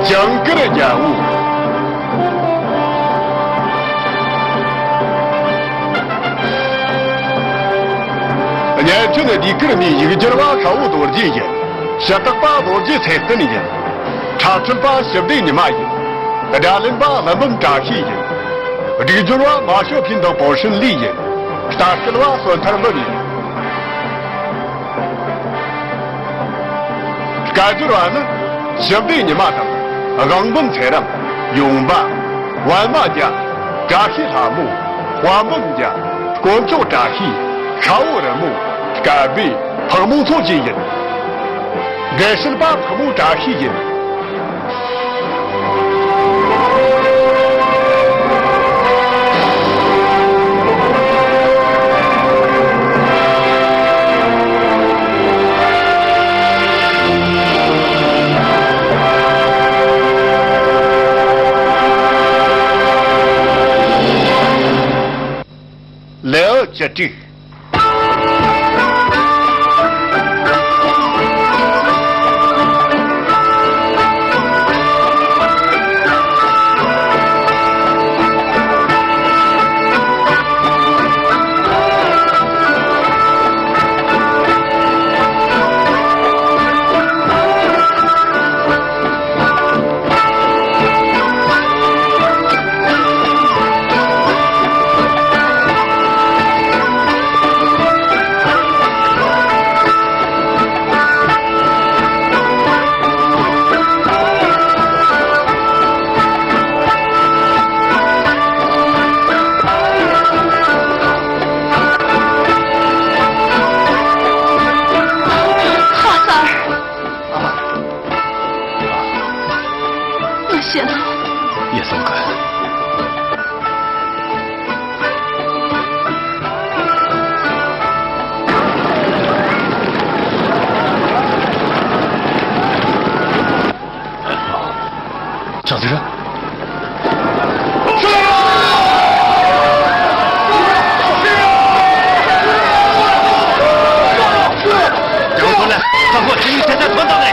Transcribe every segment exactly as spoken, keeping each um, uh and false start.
ཇིང་གིར་རྒྱལ་པོ། གཉན་ཆེན་ཟློས་གར་མིའི་ཡིག་སྒྱུར་བ་ཤ་བོ་རྡོ་རྗེ་ཡིན། ཞུ་དག་པ་རྡོ་རྗེ་ཚེ་བརྟན་ཡིན། འཁྲབ་ཁྲིད་པ་ཞི་བདེ་ཉི་མ་ཡིན། སྒྲ་ལེན་པ་ཀླུ་འབུམ་བཀྲ་ཤིས་ཡིན། སྒྲིག་སྦྱོར་བ་མ་ཞོ་ཕིན་དང་པོ་ཧྲིན་ལི་ཡིན། ལྟ་སྐུལ་བ་བསོད་ཐར་ལོ་ཡིན། སྐད་སྒྱུར་བ་ནི་ཞི་བདེ་ཉི་མ་དང་། དབང་འབུམ་ཚེ་རིང་། ཡོང་འབའ། པད་མ་རྒྱལ། བཀྲ་ཤིས་ལྷ་མོ། དཔལ་འབུམ་རྒྱལ། དཀོན་མཆོག་བཀྲ་ཤིས། ཤ་བོ་རི་མོ། སྐལ་བྷེ། ཕག་མོ་ཚོ་བཅས་ཡིན། དགེ་བཤེས་པ་ཕག་མོ་བཀྲ་ཤིས་ཡིན། ལེའུ་བཅུ་དྲུག་ལྷ་སར། ང་ཤི་ན། ཡེ་སོང་གི། ཆགས་ཟིག་ར། ཡང་ཐོན་ལ་ཁ་ཁོ་ཅི་ཡིན་དེ་ལྟར་ཐོན་དང་ལེ།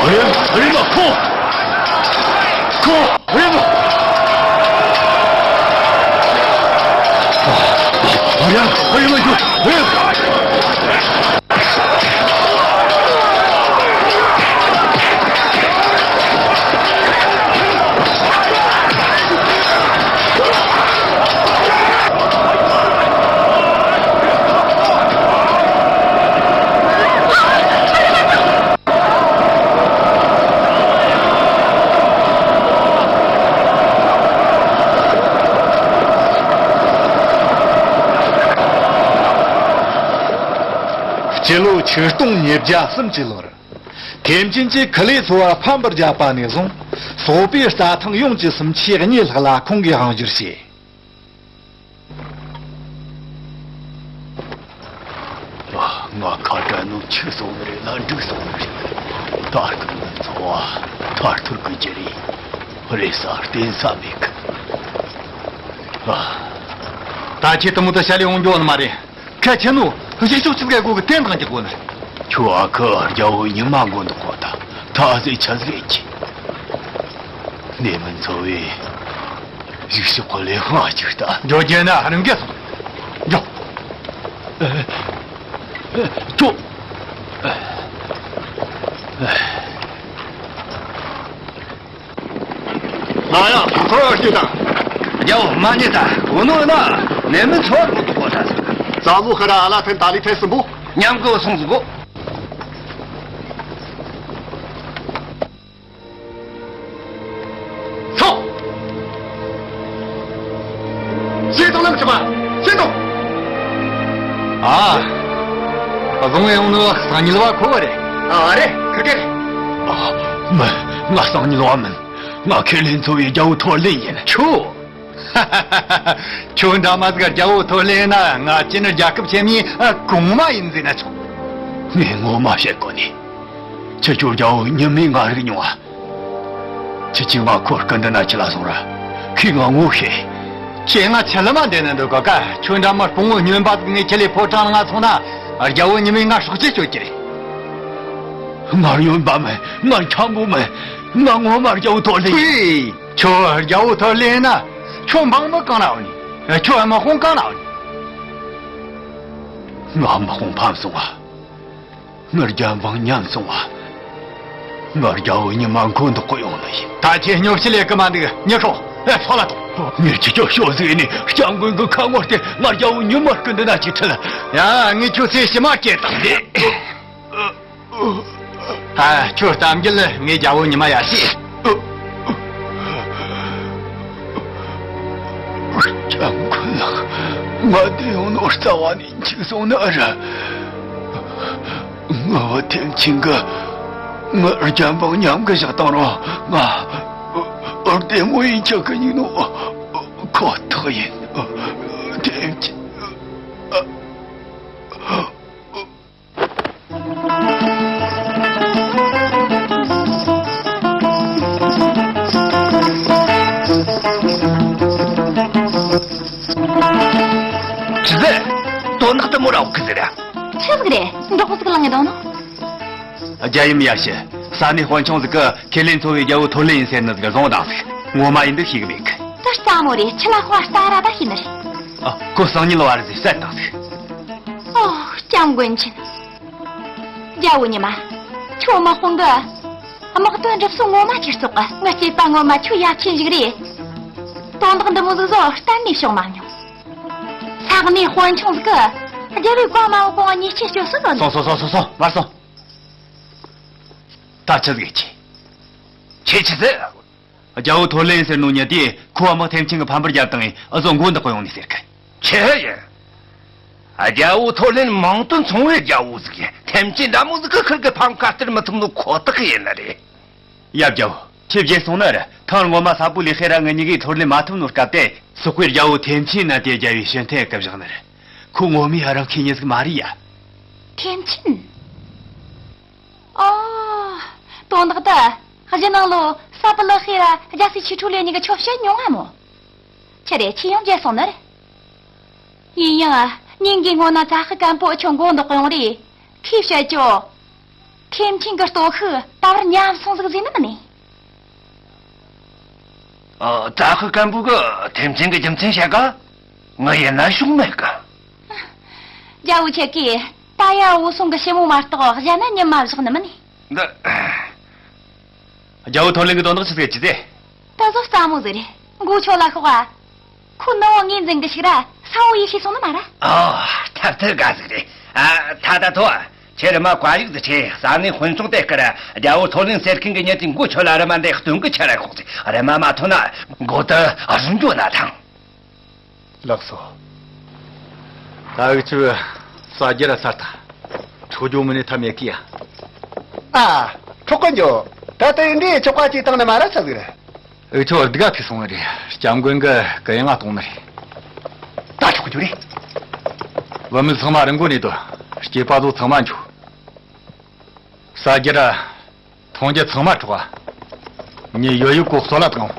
རེམ་རེམ་མ་ཁོ། ཁོ། རེམ། རེམ་རེམ་རེམ། སྤྱི་ལོ་ཆིག་སྟོང་ཉིས་བརྒྱ་གསུམ་གྱི་ལོར། ཐེམ་ཆེན་གྱིས་ཁི་ལེ་ཚོ་བ་ཕམ་པར་བརྒྱབ་པ་ནས་བཟུང་། སོག་པོའི་རྩྭ་ཐང་ཡོངས་ཀྱི་སུམ་ཆའི་གཉིས་ལྷག་ལ་ཁོང་གིས་དབང་བསྒྱུར་བྱས། ང་ཁ་བྲལ་ནོ་འཆི་སོང་ནི་རེད་ལ་འགྲིག་སོང་ནི་རེད། ད་སྐབས་ནི་འཚོ་བ་ཐར་ཐོར་གི་རྒྱུ་རེད། རེད་ས་བརྟེན་ས་མེད་གི། ཨ། ད་ཁྱེད་དུ་མོ་དུ་ཤ་ལས་འོང་རྒྱུ་ནི་མ་རེད། གལ་ཆེ་ནོ་གཞི་ཕྱོགས་ཆི་ཟིག་ག་གོ་གི་བརྟན་དང་རྒྱག་གོ་ནི། ཁྱོད་ཨ་ཁུ་རྒྱལ་བོ་ཉི་མ་མགོ་འདོགས་གོ་ད། ད་ཟེ་ཆ་ཟེ་ཅི། ནས་མི་འཚོ་བའི་གཞུག་ཕྱོགས་ཁོ་ལས་ཧང་ཅིག་ལྟ། འགྱོ་རྒྱུ་ན་རང་གིས་སོང་། འགྱོ། ཁྱོད། ང་ཡང་ཁོ་ར་ཤི་དང་། རྒྱལ་བོ་མ་ཉེས་ད། འོ་ནོ་ན་ནས་མི་འཚོ་བ་གོ་ཐུག་གོ་ད། ཙ་ལུ་ཁ་ར་ཨ་ལ་ཐན་ཏ་ལི་ཐེ་སུ་འབུ། ཉམས་གོ་སོང་ཟིག་གོ། ཚོགས། ཤེས་དང་ལམ་ཆི་མ། ཤེས་དང་། ཨ། བཟུང་ཡོང་ནོ་སང་ཉིན་བ་ཁོ་བ་རེད། ཨ་རེད་ཁི་ཀེ་རེད། ཨ། མི། ང་སང་ཉིན་བ་མིན། ང་ཁེ་ལེན་འཚོ་བའི་རྒྱལ་བོ་ཐོར་ལེན་ཡིན། ཁྱོད། ཁྱོད་འདྲ་མ་ཟིག་རྒྱལ་བོ་ཐོར་ལེན་ན་ང་ཅི་ནི་རྒྱལ་ཁབ་ཆེན་མོའི་གོང་མ་ཡིན་ཟེར་ན་ཆོག་ངས་ངོ་མ་བཤད་གོ་ནི། ཁྱེད་ཚོ་རྒྱལ་བོ་ཉི་མས་ང་རིག་མྱོང་ང་། ཁྱེད་ཀྱིས་ང་ཁོ་སྐུ་མདུན་ན་ཁྲིད་ལ་སོང་ར། ཁོས་ང་ངོ་ཤེས། ཁྱེད་ང་ཁྲིད་ལ་མ་འདྲེན་ན་འདོད་ག་ག་ཁྱོད་འདྲ་མི་དཔུང་བོ་སྨྱོན་པ་ཟིག་ངས་ཁྲིད་ལས་ཕོ་བྲང་ང་སོང་ན། རྒྱལ་བོ་ཉི་མས་ང་སྲོག་གཅོད་གཅོད་ཀྱི་རེད། ང་སྨྱོན་པ་མིན། ང་འཁྱམ་པོ་མིན། ང་ངོ་མ་རྒྱལ་བོ་ཐོར་ལེན་ཡིན། ཁྱོད་རྒྱལ་བོ་ཐོར་ལེན་ན། ཁྱོད་འབངས་མི་གང་ན་འོ་ནི། ཁྱོད་དམག་དཔུང་གང་ན་འོ་ནི། ང་དམག་དཔུང་ཕམ་སོང་བ། ངའི་རྒྱལ་འབངས་ཉམས་སོང་བ། ང་རྒྱལ་བོ་ཉི་མ་མགོ་འདོགས་གོ་ཡོང་ནི་ཡིན། ད་ཁྱེད་སྨྱོ་བཤད་ལས་ཀི་མ་འདུག་མྱི་ཤོག་ཨེ་ཕྱོགས་ལ་ཐོངས། ངས་ཁྱེད་ཚོ་ཤོག་ཟེར་ནས་སྐྱབས་མགོན་གྱི་ཁ་ངོ་སྟེ་ང་རྒྱལ་བོ་ཉི་མ་སྐུ་མདུན་ན་ཅིག་ཁྲིད། ཡ་ངས་ཁྱོད་ཚེ་ཕྱི་མ་སྐྱེལ་དང་། ཨ། ཁྱོད་གཏམ་རྒྱུད་ངས་རྒྱལ་བོ་ཉི་མ་ཡར་བཤད། སྐྱབས་མགོན་ལགས། ང་འདི་ཡོང་ནོ་རྩ་བ་ནས་འཆུག་སོང་ནི་རེད། ངའི་བུ་ཐེམ་ཆེན་གྱིས་ངའི་རྒྱལ་འབངས་མཉམ་གི་བཞག་བཏང་རུང་ང་བདེ་མོ་ཡིན་ཆོག་གི་ཡིན་ནོ་ཁོ་ཐག་ཡིན། ཐེམ་ཆེན། ཆི་ཟེར། དོན་དག་དེ་མོ་ར་འོག་གི་ཟེར་ཡ། ཆི་ཟིག་རེད། འབྲོག་ཟིག་ལངས་ཡོང་ནོ། རྒྱལ་ཡུམ་ཡ་ཤི། ས་གནས་དཔོན་ཆུང་ཟིག་གིས་ཁེ་ལེ་འཚོ་བའི་རྒྱལ་བོ་ཐོར་ལེ་ཡིན་ཟེར་ནི་ཟིག་བཟུང་བཏང་ཟིག་ངོ་མ་ཡིན་འདུག་ཤེས་གི་མེད་གི། ད་རྩ་མོ་རེད། ཆི་ལ་ཁོ་རྩ་ར་ད་ཤེས་ནི་རེད། ཨ། ཁོ་སང་ཉིན་བར་ཟིག་བསད་བཏང་ཟིག་ཨོ། སྐྱབས་མགོན་མཁྱེན། རྒྱལ་བོ་ཉི་མ། ཁྱོད་དམག་དཔུང་གི་དམག་དོན་སྒྲུབ་སོ་ངོ་མ་ཁྱེར་ཙོག་གི། ངའི་སྐྱེས་པ་ངོ་མ་ཁྱོད་ཡ་མཁྱེན་ཞིག་རེད། དོན་དག་འདི་མོ་ཟིག་བཟོ་གཏན་ནས་བྱུང་མ་མྱོང་། ས་གནས་དཔོན་ཆུང་ཟིག་གིས་རྒྱལ་བོའི་བཀའ་མ་འོག་གོང་ཉེས་ཆད་གཅོད་སྲོལ་ཡོད་ནི། སོང་སོང་སོང་སོང་སོང་། མར་སོང་། ད་ཆི་ཟིག་ཡེད་རྒྱུ། ཁྱེད་ཆི་ཟེར། རྒྱལ་བོ་ཐོར་ལེན་ཟེར་ནོ་ཉིད་དེས་ཁོའི་དམག་ཐེམ་ཆེན་གྱི་ཕམ་པར་བརྒྱབ་བཏང་ངས་ཨ་ཟོ་མགོ་འདོགས་གི་ཡོང་ནི་ཟེར་གི། ཆི་ཡིན། རྒྱལ་བོ་ཐོར་ལེན་མིང་དོན་མཚུངས་པའི་རྒྱལ་བོ་ཟིག་ཡིན། ཐེམ་ཆེན་འདྲ་མོ་ཟིག་གིས་ཁིར་གི་ཕམ་ཁ་སྟེར་མི་ཐུབ་ནོ་ཁོ་ཐག་ཡིན་ནི་རེད། ཡ། རྒྱལ་བོ། ཁྱེད་བརྗེད་སོང་ནི་རེད། ཐེངས་སྔོན་མ་ས་པོ་ལི་ཁེ་ར་ངེད་གཉིས་ཀས་ཐོར་ལེན་མ་ཐུབ་ནོ་སྐབས་དེ། སོག་པོའི་རྒྱལ་བོ་ཐེམ་ཆེན་ན་དེ་རྒྱལ་བོའི་ཕྱིར་འཐེན་བཀལ་བཞག་ནི་རེད། ཁོ་ངོ་མས་རང་ཁེ་ཉིན་ཟིག་མ་རེད་ཡ། ཐེམ་ཆེན། ཨོ། དོན་དག་དེ་གཞེས་ནིང་ལོ་ས་པོ་ལི་ཁེ་ར་རྒྱལ་སྲས་ཆོས་གྲོགས་ལེ་གཉིས་ཀས་ཁྱོད་བཤད་མྱོང་ང་མོ། ཆི་རེད། ཁྱེད་ཡང་བརྗེད་སོང་ནི་རེད། ཡིན་ཡང་ཉིན་འགའི་སྔོན་ན་ཙ་ཧི་ཀན་པོ་ཁྱོད་མགོ་འདོགས་གི་ཡོང་རེད། ཁོས་བཤད་རྒྱུ། ཐེམ་ཆེན་གྱི་སྟོབས་ཤུགས་ད་བར་ཉམས་སོང་ཟིག་ཟེར་ནི་མིན་ནི། ཨ། ཙ་ཧི་ཀན་པོ་གིས་ཐེམ་ཆེན་གྱི་རྒྱུ་མཚན་བཤད་ག་ངའི་ཡིད་ན་ཞུགས་མེད་གི། རྒྱལ་བོ་ཁྱེད་ཀྱིས་ད་ཡ་བོ་སོང་གི་ཞི་མོ་མ་གཏོགས་གཞན་ན་ཉི་མ་བཞག་ནི་མིན་ནི། འདི། རྒྱལ་བོ་ཐོར་ལེན་གྱི་དོན་དག་ཆི་ཟིག་ཡེད་རྒྱུ་ཟེར། ད་གཟོད་རྩ་མོ་ཟིག་རེད། མགོ་ཁྱོད་ལ་ཤོག་ཨ། ཁོ་ནུ་བོ་ངོས་འཛིན་གི་ཞིག་ར་ས་བོ་ཡེ་ཤེས་སོང་ནི་མ་ར། ཨ། ཐབས་ཐབས་དགའ་ཟིག་རེད། ཨ། ད་ད་ཐོ། ཁྱེད་རི་མ་བཀའ་ཡིག་ཟིག་ཆེ། ས་གནས་དཔོན་ཚོགས་དེ་ཀར་རྒྱལ་བོ་ཐོར་ལེན་ཟེར་མཁན་གྱི་ཉིད་དེ་མགོ་ཁྱོད་ལ་རི་མ་འདི་སྟོན་གི་ཁྱེར་ར་ཤོག་ཟེར། རི་མ་མ་ཐོན་ན་མགོ་དེ་རུལ་འགྲོ་ན་ཐང་། ལགས་སོ། ད་འུ་ཆོ་ས་རྒྱ་ར་ཚར་ཐལ། འཕྲོག་རྒྱུ་མིན་ནི་ཐབས་མེད་ཀི་ཡ། ཨ། འཕྲོག་གི་འགྱོ། ད་ལྟའི་འདྲའི་ཆོག་པ་ཅིག་བཏང་ནི་མ་ར་ཆ་ཟིག་རེད། འུ་ཆོ་སྡུག་ག་ཐུག་སོང་ནི་རེད། སྐྱབས་མགོན་གྱིས་གུ་ཡངས་གཏོང་ནི་རེད། ད་ཆོག་གི་རེད། བུད་མེད་ཚང་མ་རི་མགོ་ནས་སྡོད། སྐྱེས་པ་ཚོ་ཚང་མ་འཇུ། ཟ་རྒྱུ་ར་འཐུང་རྒྱུ་ཚང་མ་འཕྲོག་ག་ངས་ཡོད་ཡོད་གོ་གསོད་ལ་བཏང་།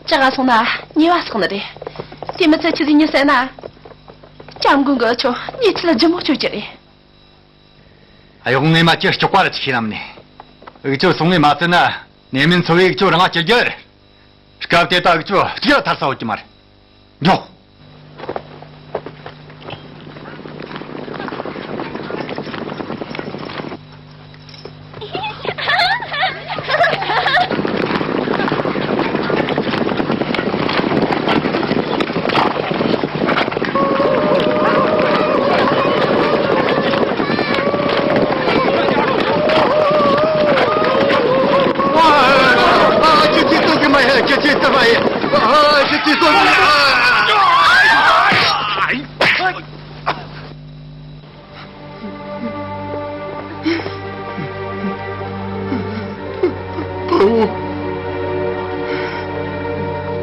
ཇག་ག་སོང་ན་ཉེས་པ་བསགས་ནི་རེད། དེ་མི་ཚད་ཆི་ཟིག་ཉེས་ཟེར་ན། སྐྱབས་མགོན་གྱིས་ཁྱོད་ཉེས་ཆད་ལ་ལྗིད་མོ་གཅོད་རྒྱུ་རེད། གཡོག་ངས་མ་ཁྱོད་སྐྱོག་པ་ར་ཅིག་ཤེས་ནམ་ནས། འུ་ཆོ་སོང་ངས་མ་བཙལ་ན་ནས་མིན་འཚོ་བའི་འུ་ཆོ་རང་ང་སྐྱེལ་རྒྱུ་རེད། སྐབས་དེ་ད་འུ་ཆོ་གཅིག་ལ་ཐར་ས་ཡོད་ཀྱི་མ་རེད། མགྱོགས།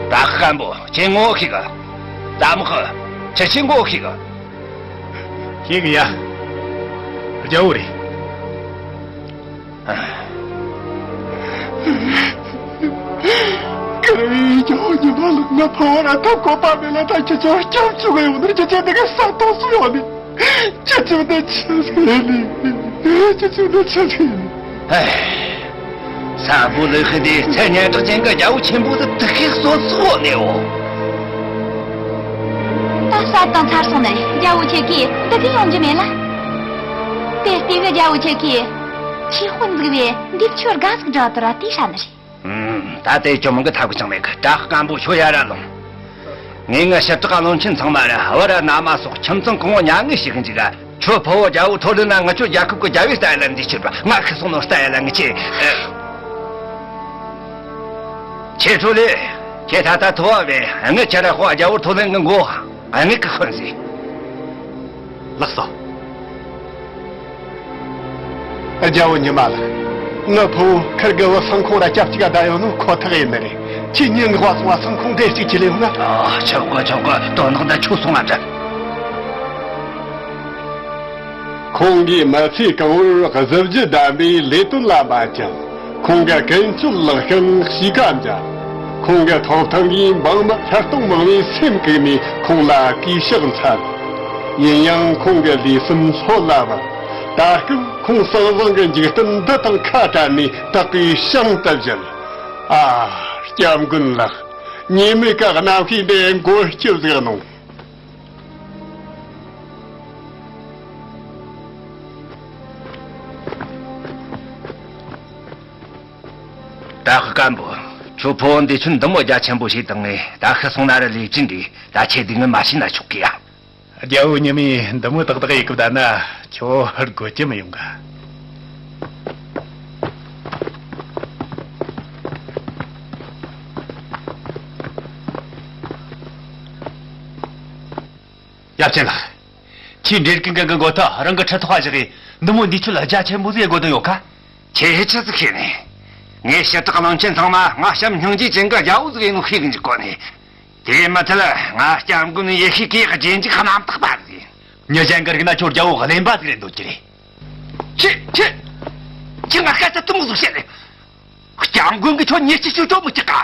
ད་སྐམ་པོ་ཁྱེད་ངོ་ཤེས་གི། ཙམ་ཁི་ཁྱེད་ཁྱེད་ངོ་ཤེས་གི། ཤེས་གི་ཡ། རྒྱལ་བོ་རེད། ཀ་རེ་ཡིན་ཀྱང་ཉི་མ་ལ་ང་ཕ་བ་ར་ཐབས་གོ་པ་མེད་ལ་ད་ཁྱེད་ཚོ་སྐྱབས་བཅོལ་གི་ཡོང་ནོར་ཁྱེད་ཚོ་འདི་ག་ས་ཐོག་སུ་ཡོང་ནི། ཁྱེད་ཚོ་འདི་ཆི་ཟིག་ཡིན་ནི། ཁྱེད་ཚོ་འདི་ཆི་ཟིག་ཡིན་ནི། ཧེ། ས་བོ་ལི་ཧི་དེ་ཚེ་སྙན་གྲགས་ཅན་གི་རྒྱལ་བོ་ཆེན་པོ་དེ་དུ་ཤེས་སོ་སོ་ནས་འོ། ད་ས་དང་ཚར་སོང་ནས་རྒྱལ་བོ་ཁྱེད་ཀྱིས་འདི་གི་ཡོང་རྒྱུ་མེད་ལ། དེ་ལྟས་གི་རྒྱལ་བོ་ཁྱེད་ཀྱིས་ཆེ་དཔོན་ཟིག་བས་འདི་ཆོར་དགའ་ཟིག་འདྲ་དུ་ར་དེ་ཧྲ་ནི་རེད། ད་ལྟའི་ཇོ་མོ་གི་ཐབས་ཀྱང་མེད་གི། བྲག་སྐམ་པོ་ཁྱོད་ཡར་ར་ལོངས། ངས་ངའི་ཞི་དྲག་བློན་ཆེན་ཚང་མ་ར་བུ་ར་མནའ་མ་སོགས་ཁྱིམ་ཚང་གང་བོ་མྱ་ངན་བྱེད་གི་འཇུག་ག་ཁྱོད་ཕུ་བོ་རྒྱལ་བོ་ཐོ་ལི་ན་ང་ཁྱོད་རྒྱལ་ཁབ་ཀྱི་རྒྱལ་བོའི་ལྟ་ཡ་ལ་འདི་ཕྱིར་བ་ང་ཁི་སོང་ནོ་ལྟ་ཡ་ལ་ངི་ཆེ། ཁྱེད་ཁྲོ་ལེ། ཁྱེད་ད་ལྟ་ཐོ་བ་བས་ངི་ཁྱེད་ར་ཧོ་རྒྱལ་བོ་ཐོ་ལི་ངི་མགོ་ངི་ཁི་ཁོན་ཟེ། ལགས་སོ། རྒྱལ་བོ་ཉི་མ་ལགས། ངའི་ཕུ་བོ་ཁིར་གི་བུ་སང་ཁོང་ར་སྐྱབས་གཅིག་ག་བསྡད་ཡོད་ནོ་ཁོ་ཐག་ཡིན་ནི་རེད། ཁྱེད་ཉིན་ངག་བ་སོང་བ་སང་ཁོང་འདྲེ་གཅིག་ཁྱེར་ལེ་ཡོང་ན། ཨ། ཆོག་གི་ཆོག་གི། དོན་དག་འདི་ཁྱོད་སོང་ང་དྲན། ཁོང་གིས་མི་ཚེ་གང་བོར་གཟི་བརྗིད་ལྡན་པའི་ལས་དོན་ལ་འབད་ཅིང་། ཁོང་གི་ཀུན་སྤྱོད་ལེགས་ཤིང་གཤིས་ཀ་འཇམ། ཁོང་གི་ཐོབ་ཐང་གིས་འབངས་མི་ཁྲི་སྟོང་མང་བོའི་སེམས་བཀུག་ནས་ཁོང་ལ་གུས་ཕྱག་འཚལ། ཡིན་ཡང་ཁོང་གི་ལུས་སེམས་ལྷོད་ལ་བབ། ད་སྐབས་ཁོང་ཟང་ཟིང་གི་འཇིག་རྟེན་འདི་དང་ཁ་བྲལ་ནས་བདག་གིས་བྱང་དུ་བཞུད། ཨ། སྐྱབས་མགོན་ལགས། ཉེས་མེད་ཀྱི་རྣམ་ཤེས་འདི་མགོ་སྐྱོ་ཟིག་གནོང་། ད་ཧི་སྐམ་པོ། ཁྱོད་ཕུ་བོ་འདི་ཚོས་འདི་མོ་རྒྱ་ཆེན་པོ་ཞིག་བཏང་ངས་ད་ཤི་སོང་ན་ར་ལས་ཀྱིན་འདི་ད་ཆེ་སྡུག་ངས་མ་བྱིན་ན་ཆོག་གི་ཡ། རྒྱལ་བོ་ཉི་མས་འདི་མོ་ཏག་ཏག་ཡེ་གི་བསྡད་ན་ཁྱོད་དགོད་ཀྱི་མི་ཡོང་ག། ཡབ་ཆེན་ལགས། ཁྱེད་འདྲེ་རིགས་ཀུན་གྱི་མགོ་ཐོག་རང་གི་ཁྲི་ཐོག་བཞག་གི་འདི་མོ་འདི་ཆུ་ལ་རྒྱ་ཆེན་པོ་ཟིག་དགོས་དོན་ཡོད་ག། ཁྱེད་ཆི་ཟིག་ཤེས་ནས། ངས་ཞི་དྲག་གླང་ཆེན་ཚང་མ་ང་བྱམས་སྙིང་རྗེ་ཅན་གྱི་རྒྱལ་བོ་ཟིག་ཡིན་ནོ་ཤེས་གི་འཇུག་གོ་ནས། དེ་མི་ཚད་ང་སྐྱབས་མགོན་ཡེ་ཤེས་ཀྱི་རྗེས་འཇུག་རྣམ་དག་པ་ཟིག་ཡིན། མྱི་གཞན་གྱི་རིགས་ན་ཁྱོད་རྒྱལ་བོ་གླེན་པ་ཟིག་རེད་འདོད་ཀྱི་རེད། ཁྱེད་ཁྱེད་ཁྱེད་ང་སྐད་ཆ་དུ་མོ་ཟིག་བཤད་ལེ། སྐྱབས་མགོན་གྱིས་ཁྱོད་ཉེས་ཆད་གཅོད་ཆོག་མི་བྱེད་ག།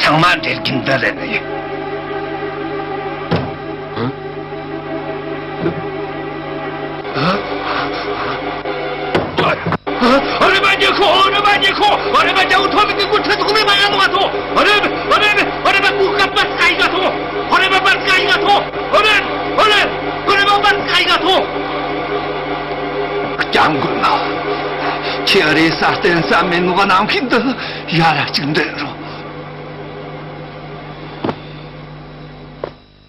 ཚང་མ་འདྲེ་རིགས་འདི་རེད་ནི། ཨ་རེ་མ་ཉེ་ཁོ། ཨ་རེ་མ་ཉེ་ཁོ། ཨ་རེ་མ་རྒྱལ་བོ་ཐོ་ལི་གི་མགོ་ཁྲི་ཐོག་ནས་མ་ཡལ་ནོ་ང་ཐོ། ཨ་རེ་ཨ་རེ་ཨ་རེ་མ་མགོ་ཀ་པ་སྐ་ཡི་ག་ཐོ། ཨ་རེ་མ་པ་སྐ་ཡི་ག་ཐོ། ཨ་རེ་ཨ་རེ་ཨ་རེ་མ་པ་སྐ་ཡི་ག་ཐོ། སྐྱབས་མགོན་ལགས། ཁྱེད་རེ་ས་བརྟེན་ས་མེད་ནོ་གནམ་མཁའི་འདི་ཡ་ར་ཅིག་འདྲེན་རོགས།